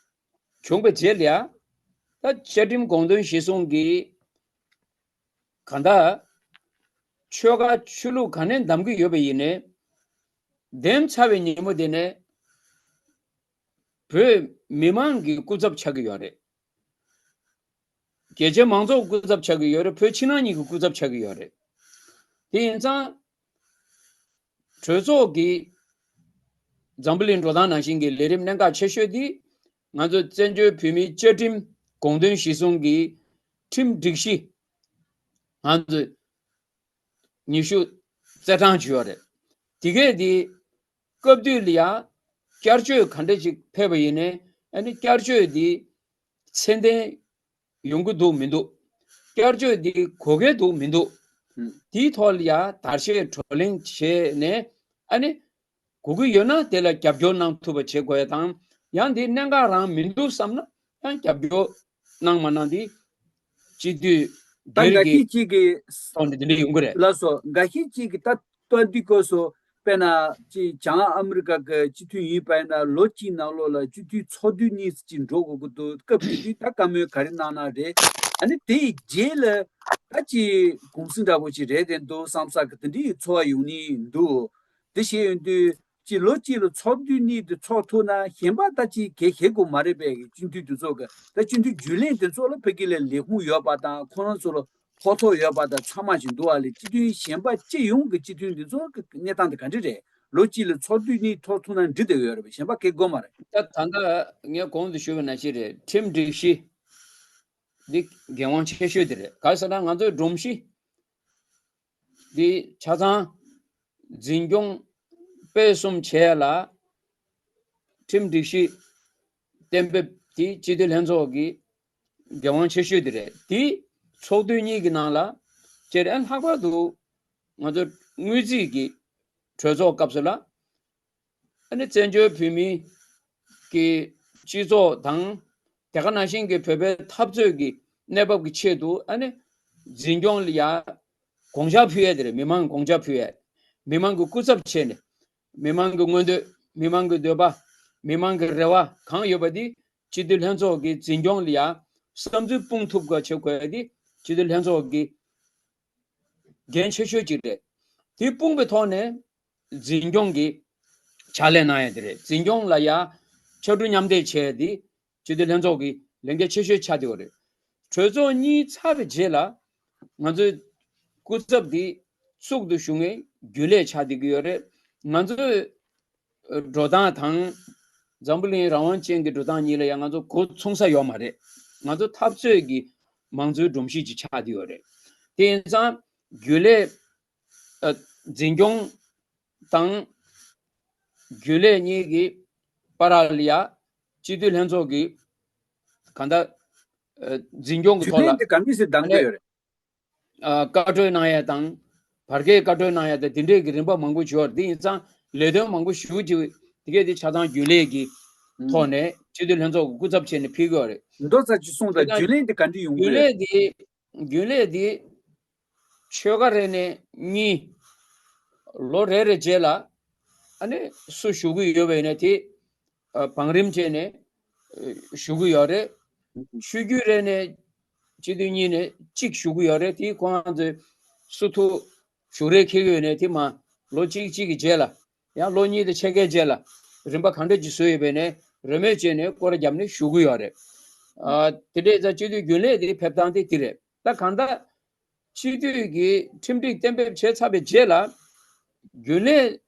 ཐོན་བྱུང་བའི་རྗེས་ལ་ཡ་ད་བཅའ་ཁྲིམས་དགོངས་དོན་གཞིར་བཟུང་གིས་གང་ལྟར་ཆོལ་ཁ་ཆོས་ལུགས་ག་ནས་འདེམས་ཀྱི་ཡོད་པ་ཡིན་ནའི་འདེམས་ཚར་བའི་ཉིན་མོ་དེ་ནས་བོད་མི་མང་གི་སྐུ་ཚབ་ཆགས་ཀྱི་ཡོད་རེད། རྒྱལ་སྤྱིའི་མང་ཚོགས་སྐུ་ཚབ་ཆགས་ཀྱི་ཡོད་རེད། བོད་ཕྱི་ནང་གཉིས་ཀྱི་སྐུ་ཚབ་ཆགས་ཀྱི་ཡོད་རེད། དེ་ཡིན་ཙང་གྲོས་ཚོགས་ཀྱི་འཛམ་བུ་གླིང་འགྲོ་སྟངས་ནང་བཞིན་གྱི་ལས་རིམ་གནད་འགག་ཆེ་ཤོས་དེ་ང་ཚོ་བཙན་བྱོལ་བོད་མིའི་བཅའ་ཁྲིམས་དགོངས་དོན་གཞིར་བཟུང་གི་ཁྲིམས་སྒྲིག་གཞི་ང་ཚོས་ཉི་ཤུ་རྩ་གྲངས་བྱུང་ཡོད་རེད། དེ་གས་དེ་སྐབས་དུས་ལ་ཡང་བསྐྱར་བཅོས་ག་འདྲ་ཞིག་ཕེབས་པ་ཡིན་ནའི་ཨ་ནི་བསྐྱར་བཅོས་དེ་ཚད་ལྡན་ཡོང་གི་འདུག་མི་འདུག་བསྐྱར་བཅོས་འདི་དགོས་ཀྱི་འདུག་མི་འདུག་ཨུམ། དེའི་ཐོག་ལ་ཡང་བརྡར་ཤ་བགྲོ་གླེང་བྱས་ནས་ཨ་ནི་དགོས་ཀྱི་ཡོད་ན་དེ་ལ་རྒྱབ་སྐྱོར་གནང་ཐུབ་པ་བྱེད་དགོས་ཡ་དང་། ཡང་འདི་གནད་འགག་རང་མི་འདུག་བསམ་ན་ཡང་རྒྱབ་སྐྱོར་གནང་མ་གནང་འདི་སྤྱི་འཐུས་ད་སྒེར་འགའ་གྱི་ཤས་ཅིག་གིས་ཐོག་ནས་འདི་འདྲ་ཡོང་གི་རེད། ལགས་སོ། འགའ་ཤས་ཅིག་གིས་ད་བསྟན་འདི་སྐོར་སོ། དཔེར་ན་ཅིག་བྱང་ཨ་མི་རི་ཀ་གི་སྤྱི་འཐུས་ཡིན་པ་ཡིན་ན་ལོ་གཅིག་ནང་ལོགས་ལ་སྤྱི་འཐུས་ཚོགས་དུས་གཉིས་ཅིག་འགྲོ་དགོས་ཀྱི་འདུག་སྐབས་དེ་དུས་ད་བཀའ་མོལ་ག་རེ་གནང་གནང་རེད། ཨ་ནི་དེའི་རྗེས་ལ་ད་ཅིག་གུང་སེང་འདྲ་པོ་ཅིག་རེད་དེ་འདུག་བསམ་ས་གི་དེ་འདྲའི་ཚོར་བ་ཡོང་ནི་འདུག་དེ་བྱས་ཡོང་དུས་ཅིག་ལོ་གཅིག་ལ་ཚོགས་དུས་གཉིས་དེ་ཚོགས་ཐུབ་ན་གཞན་པ་ད་ཅིག་གལ་ཆེ་གོ་མ་རེད་པས་སྤྱི་འཐུས་དེ་ཚོ་གི་ད་སྤྱི་འཐུས་རྒྱུན་ལས་དེ་ཚོ་ལ་ཕ་གི་ལ་ལས་ཁུངས་ཡོད་པ་དང་ཁོ་རང་ཚོ་ལ་ཕོགས་ཐོག་ཡོད་པ་དང་ཚང་མ་ཞིག་འདུག་བ་ལས། སྤྱི་འཐུས་གཞན་པ་སྤྱི་ཡོངས་ཀྱི་སྤྱི་འཐུས་འདི་ཚོ་གི་གནས་སྟངས་དེ་ག་འདྲ་རེད། ལོ་གཅིག་ལ་ཚོགས་དུས་གཉིས་ཐོག་ཐུག་ན་འགྲིག་བསྡད་ཡོད་རེད་པས། གཞན་པ་གལ་དགོས་མ་རེད། ད་ད་ལྟ་ངས་གོང་དུ་ཞུས་པ་ནང་བཞིན་རེད། ཁྲིམས་སྒྲིག་གཞི་འདི་འགན་དབང་ཆེ་ཤོས་དེ་རེད། ག་རེ་ཟེར་ན་ང་ཚོའི་སྒྲོམ་གཞི་འདི་ཆ་ཚང་འཛིན་སྐྱོང་སྤེལ་གསུམ་བྱས་ལ་ཁྲིམས་སྒྲིག་གཞི་གཏན་འབེབས་དེ་སྤྱི་འཐུས་ལྷན་ཚོགས་ཀྱི་འགན་དབང་ཆེ་ཤོས་དེ་རེད། དེ་ཚོགས་དུས་གཉིས་ཀྱི་ནང་ལ་སྤྱིར་ཨ་ལྷག་པར་དུ་ང་ཚོ་དངུལ་རྩིས་ཀྱི་གྲོས་ཚོགས་སྐབས་སུ་ལ་ཨ་ནི་བཙན་བྱོལ་བོད་མི་གི་སྤྱི་ཚོགས་དང་དེ་ག་ནང་བཞིན་གྱི་བོད་པའི་འཐབ་རྩོད་ཀྱི་གནས་བབ་ཀྱི་ཆེད་དུ་ཨ་ནི་འཛིན་སྐྱོང་ལ་ཡ་དགོངས་འཆར་ཕུལ་ཡས་དེ་རེད། མི་མང་དགོངས་འཆར་ཕུལ་ཡས། མི་མང་གི་སྐུ་ཚབ་བྱས་ནས་མི་མང་གི་མངོན་འདོད། མི་མང་གི་འདོད་པ། མི་མང་གི་རེ་བ་གང་ཡོད་པ་དེ་སྤྱི་འཐུས་ལྷན་ཚོགས་ཀྱི་འཛིན་སྐྱོང་ལ་ཡ་བསམ་ཚུལ་སྤུངས་ཐུབ་དགོས་བྱེད་དགོས་ཡ་དེ་སྤྱི་འཐུས་ལྷན་ཚོགས་ཀྱི་འགན་ཆེ་ཤོས་ཅིག་རེད། དེ་སྤུངས་པའི་ཐོག་ནས་འཛིན་སྐྱོང་གི་ཕྱག་ལས་གནང་ཡ་དེ་རེད། འཛིན་སྐྱོང་ལ་ཡ་ཕྱར་གྲུ་མཉམ་འདེགས་བྱས་ཏེ་སྤྱི་འཐུས་ལྷན་ཚོགས་ཀྱི་ལས་འགན་ཆེ་ཤོས་ཆགས་བསྡད་ཡོད་རེད། གྲོས་ཚོགས་གཉིས་ཚར་བའི་རྗེས་ལ་ང་ཚོའི་སྐུ་ཚབ་འདི་གཙུག་ཏུ་བཞུགས་མཁན་རྒྱུན་ལས་ཆགས་བསྡད་ཀྱི་ཡོད་རེད། ང་ཚོའི་འགྲོ་སྟངས་དང་འཛམ་བུ་གླིང་རང་དབང་ཅན་གྱི་འགྲོ་སྟངས་གཉིས་ལ་ཡང་ང་ཚོ་འགོ་ཚུགས་ས་ཡོད་མ་རེད། ང་ཚོ་འཐབ་རྩོད་ཀྱི་མང་གཙོའི་སྒྲོམ་གཞི་ཅིག་ཆགས་བསྡད་ཡོད་རེད། དེ་ཡིན་ཙང་རྒྱུན་ལས་ཨ་འཛིན་སྐྱོང་དང་རྒྱུན་ལས་གཉིས་ཀྱི་བར་ལ་ཡ་སྤྱི་འཐུས་ལྷན་ཚོགས་ཀྱི་གང་ལྟར་ཨ་འཛིན་སྐྱོང་གི་རྒྱུན་ཐོག་ལ་ལས་འདི་ག་འདྲ་ཞིག་འདང་གི་ཡོད་རེད། ཨ་བཀའ་གྲོས་གནང་ཡ་དང་བར་བརྒལ་བཀའ་གྲོས་གནང་ཡ་དང་དེ་འདྲས་ཀྱི་རིམ་པ་མང་པོ་ཡོད་རེད། དེ་ཡིན་ཙང་ལས་དོན་མང་པོ་ཞེ་པོ་ཅིག་དེ་གས་དེ་ཆ་ཚང་རྒྱུན་ལས་ཀྱི་ཐོག་ནས་སྤྱི་འཐུས་ལྷན་ཚོགས་ཀྱི་སྐུ་ཚབ་བྱས་ནས་ཕེབས་ཀྱི་ཡོད་རེད། མདོ་ཙམ་ཅིག་གསུངས་དང་། རྒྱུན་ལས་འདི་ག་འདྲས་ཡོང་གི་རྒྱུན་ཡོད་རེད། ལས་འདི་རྒྱུན་ལས་འདི་ཆོལ་ཁ་རེ་ནས་གཉིས། ལོ་རེ་རེ་རྗེས་ལ་ཨ་ནི་སུ་བཞུགས་ཀྱི་ཡོད་པ་ཡིན་ན་དེ་ཨ་བང་རིམ་བྱས་ནས་ཨ་བཞུགས་ཀྱི་ཡོད་རེད། ཆོས་བརྒྱུད་རེ་ནས་སྤྱི་འཐུས་གཉིས་ནས་གཅིག་བཞུགས་ཀྱི་ཡོད་རེད། དེ་ཁོང་ཚོས་སུ་ཐུག་བཞུགས་རེས་འཁེལ་གྱི་ཡོད་ནས་དེ་མ་ལོ་གཅིག་གཅིག་གི་རྗེས་ལ་ཡང་ལོ་གཉིས་དང་ཕྱེད་ཀའི་རྗེས་ལ་རིམ་པ་གང་འདྲ་ཅིག་བཟོས་ཡོད་པ་ཡིན་ནའི་རེས་མོས་བྱས་ནས་སྐོར་ར་བརྒྱབ་ནས་བཞུགས་ཀྱི་ཡོད་རེད། ཨ་དེ་འདྲས་ཙང་སྤྱི་འཐུས་རྒྱུན་ལས་དེ་ཕེབས་སྟངས་དེ་དེ་རེད། ད་གང་ལྟར་སྤྱི་འཐུས་ཀྱི་ཁྲིམས་སྒྲིག་གཏན་འབེབས་བྱས་ཚར་བའི་རྗེས་ལ་རྒྱུན་ལས་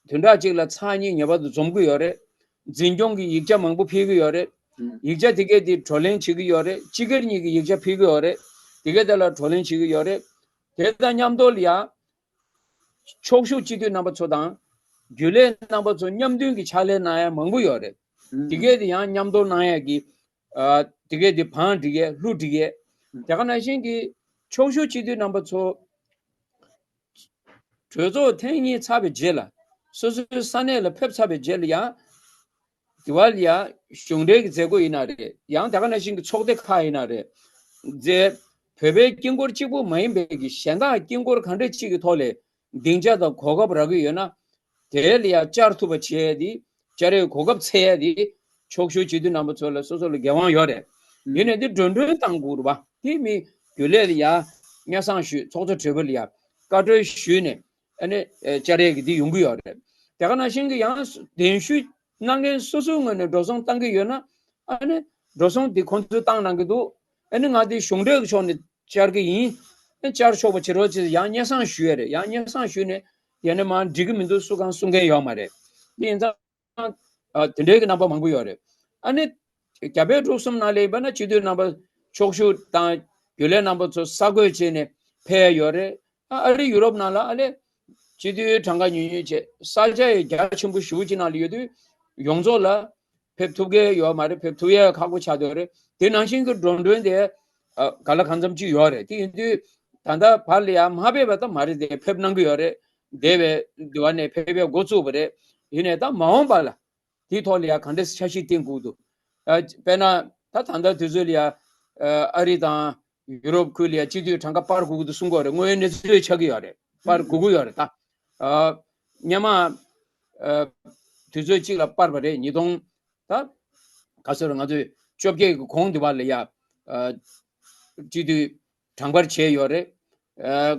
བདུན་ཕྲག་གཅིག་ལ་ཚར་གཉིས་ངེས་པར་དུ་འཛོམས་ཀྱི་ཡོད་རེད། འཛིན་སྐྱོང་གི་ཡིག་ཆ་མང་པོ་ཕུལ་གྱི་ཡོད་རེད། ཡིག་ཆ་དེ་གས་དེ་བགྲོ་གླེང་བྱེད་ཀྱི་ཡོད་རེད། སྤྱི་སྒེར་གཉིས་ཀྱི་ཡིག་ཆ་ཕུལ་གྱི་ཡོད་རེད། དེ་གས་དེ་ལ་བགྲོ་གླེང་བྱེད་ཀྱི་ཡོད་རེད། དེ་དང་མཉམ་དུ་ལ་ཡང་ཕྱོགས་བཞུགས་སྤྱི་འཐུས་རྣམ་པ་ཚོ་དང་རྒྱུན་ལས་རྣམ་པ་ཚོ་མཉམ་མཐུན་གྱི་ཕྱག་ལས་གནང་ཡ་མང་པོ་ཡོད་རེད། དེ་གས་དེ་ཡང་མཉམ་དུ་གནང་ཡ་གི་ ཨ་དེ་གས་དེ་བང་སྒྲིག་ཡས་ལྷུ་སྒྲིག་ཡས། དེ་ག་ནང་བཞིན་གྱི་ཕྱོགས་བཞུགས་སྤྱི་འཐུས་རྣམ་པ་ཚོ་གྲོས་ཚོགས་ཐེངས་གཉིས་ཚར་བའི་རྗེས་ལ་སོ་སོའི་ས་གནས་ལ་ཕེབས་ཚར་བའི་རྗེས་ལ་ཡང་དེ་བ་ལ་ཡང་གཞུང་འབྲེལ་གྱི་མཛད་སྒོ་ཡིན་ན་རེད། ཡང་དེ་ག་ནང་བཞིན་གྱི་ཚོགས་སྡེ་ཁག་ཡིན་ན་རེད། མཛད། བོད་པའི་དཀྱིལ་འཁོར་གཅིག་པུ་མ་ཡིན་པའི་གི་གཞན་དག་དཀྱིལ་འཁོར་ག་འདྲ་གཅིག་གི་ཐོག་ལས་སྡིངས་ཆ་དང་གོ་སྐབས་རག་གི་ཡོད་ན། དེ་ལ་ཡང་བཅར་ཐུབ་པ་བྱས་ཏེ། བཅར་ཡས་གོ་སྐབས་འཚོལ་ཡས་དེ་ཕྱོགས་བཞུགས་སྤྱི་འཐུས་རྣམ་པ་ཚོ་ལ་སོ་སོ་ལ་འགན་དབང་ཡོད་རེད། ཡིན་ནའི་འདི་འགྲོ་གྲོན་བཏང་དགོས་རེད་པ། དེ་མི་རྒྱུན་ལས་ལ་ཡང་སྙན་སེང་ཞུས། ཚོགས་གཙོ་གྲོལ་བ་ལ་ཡང་བཀའ་འཁྲོལ་ཞུས་ནས་ཨ་ནི་ཨེ་བཅར་ཡས་ཀྱི་འདི་ཡོང་གི་ཡོད་རེད། དེ་ག་ནང་བཞིན་གྱི་ཡང་གདན་ཞུ་གནང་མཁན་སོ་སོའི་ངོས་ནས་འགྲོ་སོང་བཏང་གི་ཡོད་ན། ཨ་ནི་འགྲོ་སོང་འདི་ཁོང་ཚོས་བཏང་གནང་གི་འདུག་ཨ་ནི་ང་འདི་གཞུང་འབྲེལ་གྱི་ཕྱོགས་ནས་བཅར་གྱི་ཡིན། ཨ་བཅར་ཆོག་པ་བྱེད་རོགས་བྱེད། ཡང་སྙན་སེང་ཞུ་ཡས་རེད། ཡང་སྙན་སེང་ཞུས་ནས་ཡང་ན་མར་འགྲིག་གི་མི་འདུག་སུ་གང་གསུང་མཁན་ཡོད་མ་རེད། དེ་ཡིན་ཙང་། ཨ་དེ་འདྲའི་གི་རྣམ་པ་མང་པོ་ཡོད་རེད། ཨ་ནི་རྒྱ་བལ་འབྲུག་གསུམ་ནང་ལ་ཡིན་པ་ན་སྤྱི་འཐུས་རྣམ་པ་ཕྱོགས་བཞུགས་དང་རྒྱུན་ལས་རྣམ་པ་ཚོ་ས་བགོས་བྱས་ནས་ཕེབས་ཡོད་རེད། ཨ་ཨ་རི་ཡུ་རོབ་ནང་ལ་ཨ་ལས་སྤྱི་འཐུས་གྲངས་ཀ་ཉུང་ཉུང་བྱས། ས་ཆ་ཡི་རྒྱ་ཆེན་པོ་ཞེ་པོ་ཅིག་ནང་ལ་ཡོད་དུས་ཡོངས་རྫོགས་ལ་ཕེབས་ཐུབ་མཁན་ཡོད་མ་རེད། ཕེབས་ཐུབ་ཡས་ཁག་པོ་ཆགས་བསྡད་ཡོད་རེད། དེ་ནང་བཞིན་གྱི་འགྲོ་གྲོན་དེ་ཨ་ག་ལ་གང་འཚམ་ཅིག་ཡོད་རེད། དེ་ཡིན་དུས་ད་ལྟ་བར་ལ་ཡང་མ་ཕེབས་པ་ད་མ་རེད། དེ་ཕེབས་གནང་གི་ཡོད་རེད། འདས་པའི་དུས་བ་ནས་ཕེབས་པའི་འགོ་བཙུགས་པ་རེད། ཡིན་ནའི་ད་མ་འོངས་པ་ལ་དེའི་ཐོག་ལ་ཡང་ག་འདྲས་འཆར་གཞི་བཏིང་དགོས་འདུག་ཨ་དཔེར་ན་ད་ད་ལྟ་དུས་ཚོད་ལ་ཡང་ཨ་རི་དང་ཡུ་རོབ་ཁུལ་ལ་ཡང་སྤྱི་འཐུས་གྲངས་ཀ་སྤར་དགོས་ཀྱི་འདུག་གསུང་གི་ཡོད་རེད། དངོས་ཡོད་གནས་ཚུལ་ཆགས་ཀྱི་ཡོད་རེད། སྤར་དགོས་ཀྱི་ཡོད་རེད། ད་ཨ་སྔོན་མ་ཨ་དུས་ཚོད་གཅིག་ལ་སྤར་བ་རེད། ཉིས་སྟོང་ད་ག་ཚོད་རེད། ང་ཚོས་བཅོ་བརྒྱད་ཀྱི་གོང་དུ་བ་ལ་ཡ་ཨ་སྤྱི་འཐུས་གྲངས་སྤར་བྱས་ཡོད་རེད། ཨ་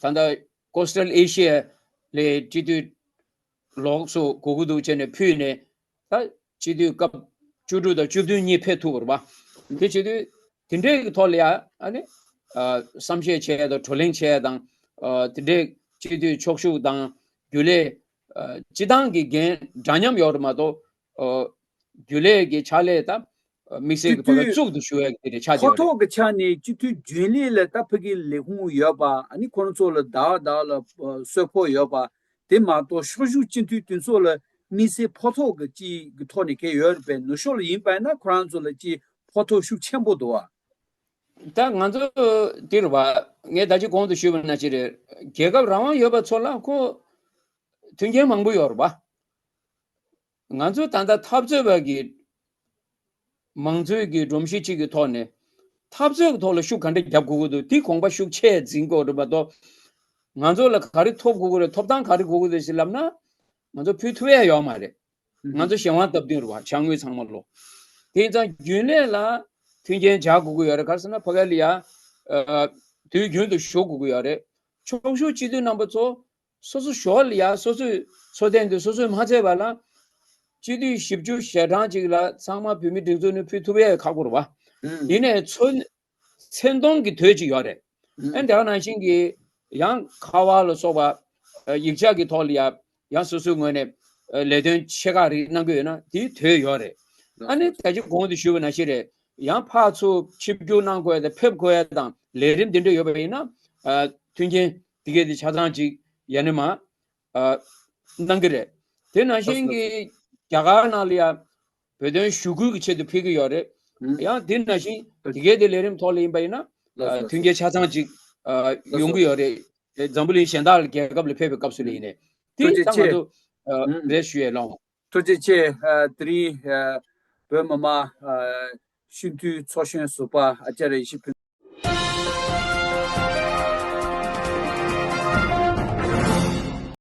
ད་ལྟ་ཀོ་སི་ཊལ་ཨེ་ཤི་ཡ་ལ་སྤྱི་འཐུས་ལོགས་སུ་དགོས་ཀྱི་འདུག་བྱས་ནས་ཕུལ་ནས། ད་སྤྱི་འཐུས་སྐབས་བཅུ་དྲུག་དང་བཅུ་བདུན་གཉིས་ཕེབས་ཐུབ་པ་རེད་པ། དེ་བྱེད་དུས་དེ་འདྲའི་གི་ཐོག་ལ་ཡ་ཨ་ནི་ཨ་བསམ་ཤེས་བྱས་དང་བགྲོ་གླེང་བྱས་དང་། ཨ་དེ་འདྲའི་སྤྱི་འཐུས་ཕྱོགས་བཞུགས་དང་རྒྱུན་ལས་ཨ་སྤྱི་བཏང་གི་འགན་འདྲ་མཉམ་ཡོད་རེད་མ་གཏོགས། ཨ་རྒྱུན་ལས་ཀྱི་ཕྱག་ལས་དང་དམིགས་བསལ་གྱི་ཕ་གི་སྤྱི་འཐུས་གཙུག་ཏུ་ཞུ་ཡ་གི་དེ་འདྲ་ཆགས་ཀྱི་ཡོད་རེད། ཕོ་ཐོག་གི་ཆ་ནས་སྤྱི་འཐུས་རྒྱུན་ལས་ལ་ད་ཕ་གི་ལས་ཁུངས་ཡོད་པ། ཨ་ནི་ཁོ་རང་ཚོ་ལ་ཟླ་བ་ཟླ་བ་ལ་ཨ་གསོལ་ཕོགས་ཡོད་པ། དེ་མ་གཏོགས་ཕྱོགས་བཞུགས་སྤྱི་འཐུས་དེ་ཚོ་ལ་དམིགས་བསལ་ཕོ་ཐོག་གི་ཅིག་གི་ཐོག་ནས་གལ་ཡོད་རེད་པས། ནུབ་ཕྱོགས་ལ་ཡིན་པ་ཡིན་ན་ཁོ་རང་ཚོ་ལ་ཅིག་ཕོ་ཐོག་ཤུགས་ཆེན་པོ་འདུག་ཨ། ད་ང་ཚོ་འདི་རུ་བ། ངས་ད་ཅི་གོང་དུ་ཞུས་པ་ནང་བཞིན་རེད། རྒྱལ་ཁབ་རང་དབང་ཡོད་པ་ཚོ་ལ་ཁོ་མཐུན་རྐྱེན་མང་པོ་ཡོད་རེད་བ། ང་ཚོ་ད་ལྟ་འཐབ་རྩོད་པ་གི་མང་གཙོའི་གི་སྒྲོམ་གཞི་གཅིག་གི་ཐོག་ནས་འཐབ་རྩོད་ཀྱི་ཐོག་ལ་ཤུགས་ག་འདྲ་རྒྱབ་དགོས་ཀྱི་འདུག་དེ་དགོངས་པ་ཤུགས་ཆེ་འཛིན་དགོས་རེད་མ་གཏོགས། ང་ཚོ་ལ་ག་རེ་ཐོབ་དགོས་ཀྱི་རེད། ཐོབ་ཐང་ག་རེ་དགོས་ཀྱི་རེད་ཟེར་ལབ་ན། ང་ཚོ་ཕུལ་ཐུབ་ཡ་ཡོད་མ་རེད། ང་ཚོ་གཞན་དབང་སྟབས་བསྟུན་རེད་བ། བྱ་དངོས་ཚང་མ་ལོ། དེ་ཡིན་ཙང་རྒྱུན་ལས་ལ་མཐུན་རྐྱེན་སྦྱར་དགོས་ཀྱི་ཡོད་རེད། ག་རེ་ཟེར་ན་ཕ་གི་ལ་ཡ་ཨ་དུས་རྒྱུན་དུ་བཞུགས་དགོས་ཀྱི་ཡོད་རེད། ཕྱོགས་བཞུགས་སྤྱི་འཐུས་རྣམ་པ་ཚོ་སོ་སོ་ཞོར་ལ་ཡ་སོ་སོའི་འཚོ་རྟེན་དེ་སོ་སོས་མ་བཙལ་བ་ལ། སྤྱི་འཐུས་བཞི་བཅུ་ཞེ་གྲངས་ཅིག་ལ་ཚང་མ་བོད་མིའི་སྒྲིག་འཛུགས་ནས་ཕུལ་ཐུབ་ཡས་ཁག་པོ་རེད་བ། ཡིན་ནའི་ཚོ་མཚན་མཐོང་གི་དོད་ཅིག་ཡོད་རེད། ཨ་ནི་དེ་ག་ནང་བཞིན་གྱི་ཡང་ཁ་པར་ལ་སོགས་པ་ཡིག་ཆ་གི་ཐོག་ལ་ཡ་ཡང་སོ་སོའི་ངོས་ནས་ལས་དོན་ཆེ་ཁག་རིགས་གནང་གི་ཡོད་ན་དེའི་དོད་ཡོད་རེད། ཨ་ནི་ད་ཅི་གོང་དུ་ཞུས་པ་ནང་བཞིན་རེད། ཡང་ཕར་ཚུར་ཆིབས་བསྒྱུར་གནང་དགོས་ཡ་དང་ཕེབས་དགོས་ཡ་དང་ལས་རིམ་འདི་འདྲ་ཡོད་པ་ཡིན་ན། ཨ་མཐུན་རྐྱེན་འདི་གས་དེ་ཆ་ཚང་ཅིག་ཡ་ནི་མ། ཨ་གནང་གི་རེད། དེ་ནང་བཞིན་གྱི་རྒྱ་གར་ནང་ལ་ཡང་བོད་དོན་ཞུ་སྐུལ་གྱི་ཆེད་དུ་ཕེབས་ཀྱི་ཡོད་རེད། ཡང་དེ་ནང་བཞིན་དེ་གའི་དེ་ལས་རིམ་ཐོག་ལ་ཡིན་པ་ཡིན་ན་ཨ་མཐུན་རྐྱེན་ཆ་ཚང་ཅིག་ཨ་ཡོང་གི་ཡོད་རེད། འཛམ་བུ་གླིང་གཞན་དག་ལ་རྒྱལ་ཁབ་ལ་ཕེབས་པའི་སྐབས་སུ་ལ་ཡིན་ནས་དེ་ད་ང་ཚོ་ཨ་རེ་ཞུ་ཡས་ལོང་། ཐུགས་རྗེ་ཆེ། ཨ་དེ་རིང་ཨ་བོད་མི་མང་ཨ་སྤྱི་འཐུས་ཚོགས་གཞོན་ཟུར་པ་ཨ་ཅཱརྱ་ཡེ་ཤེས་ཕུན་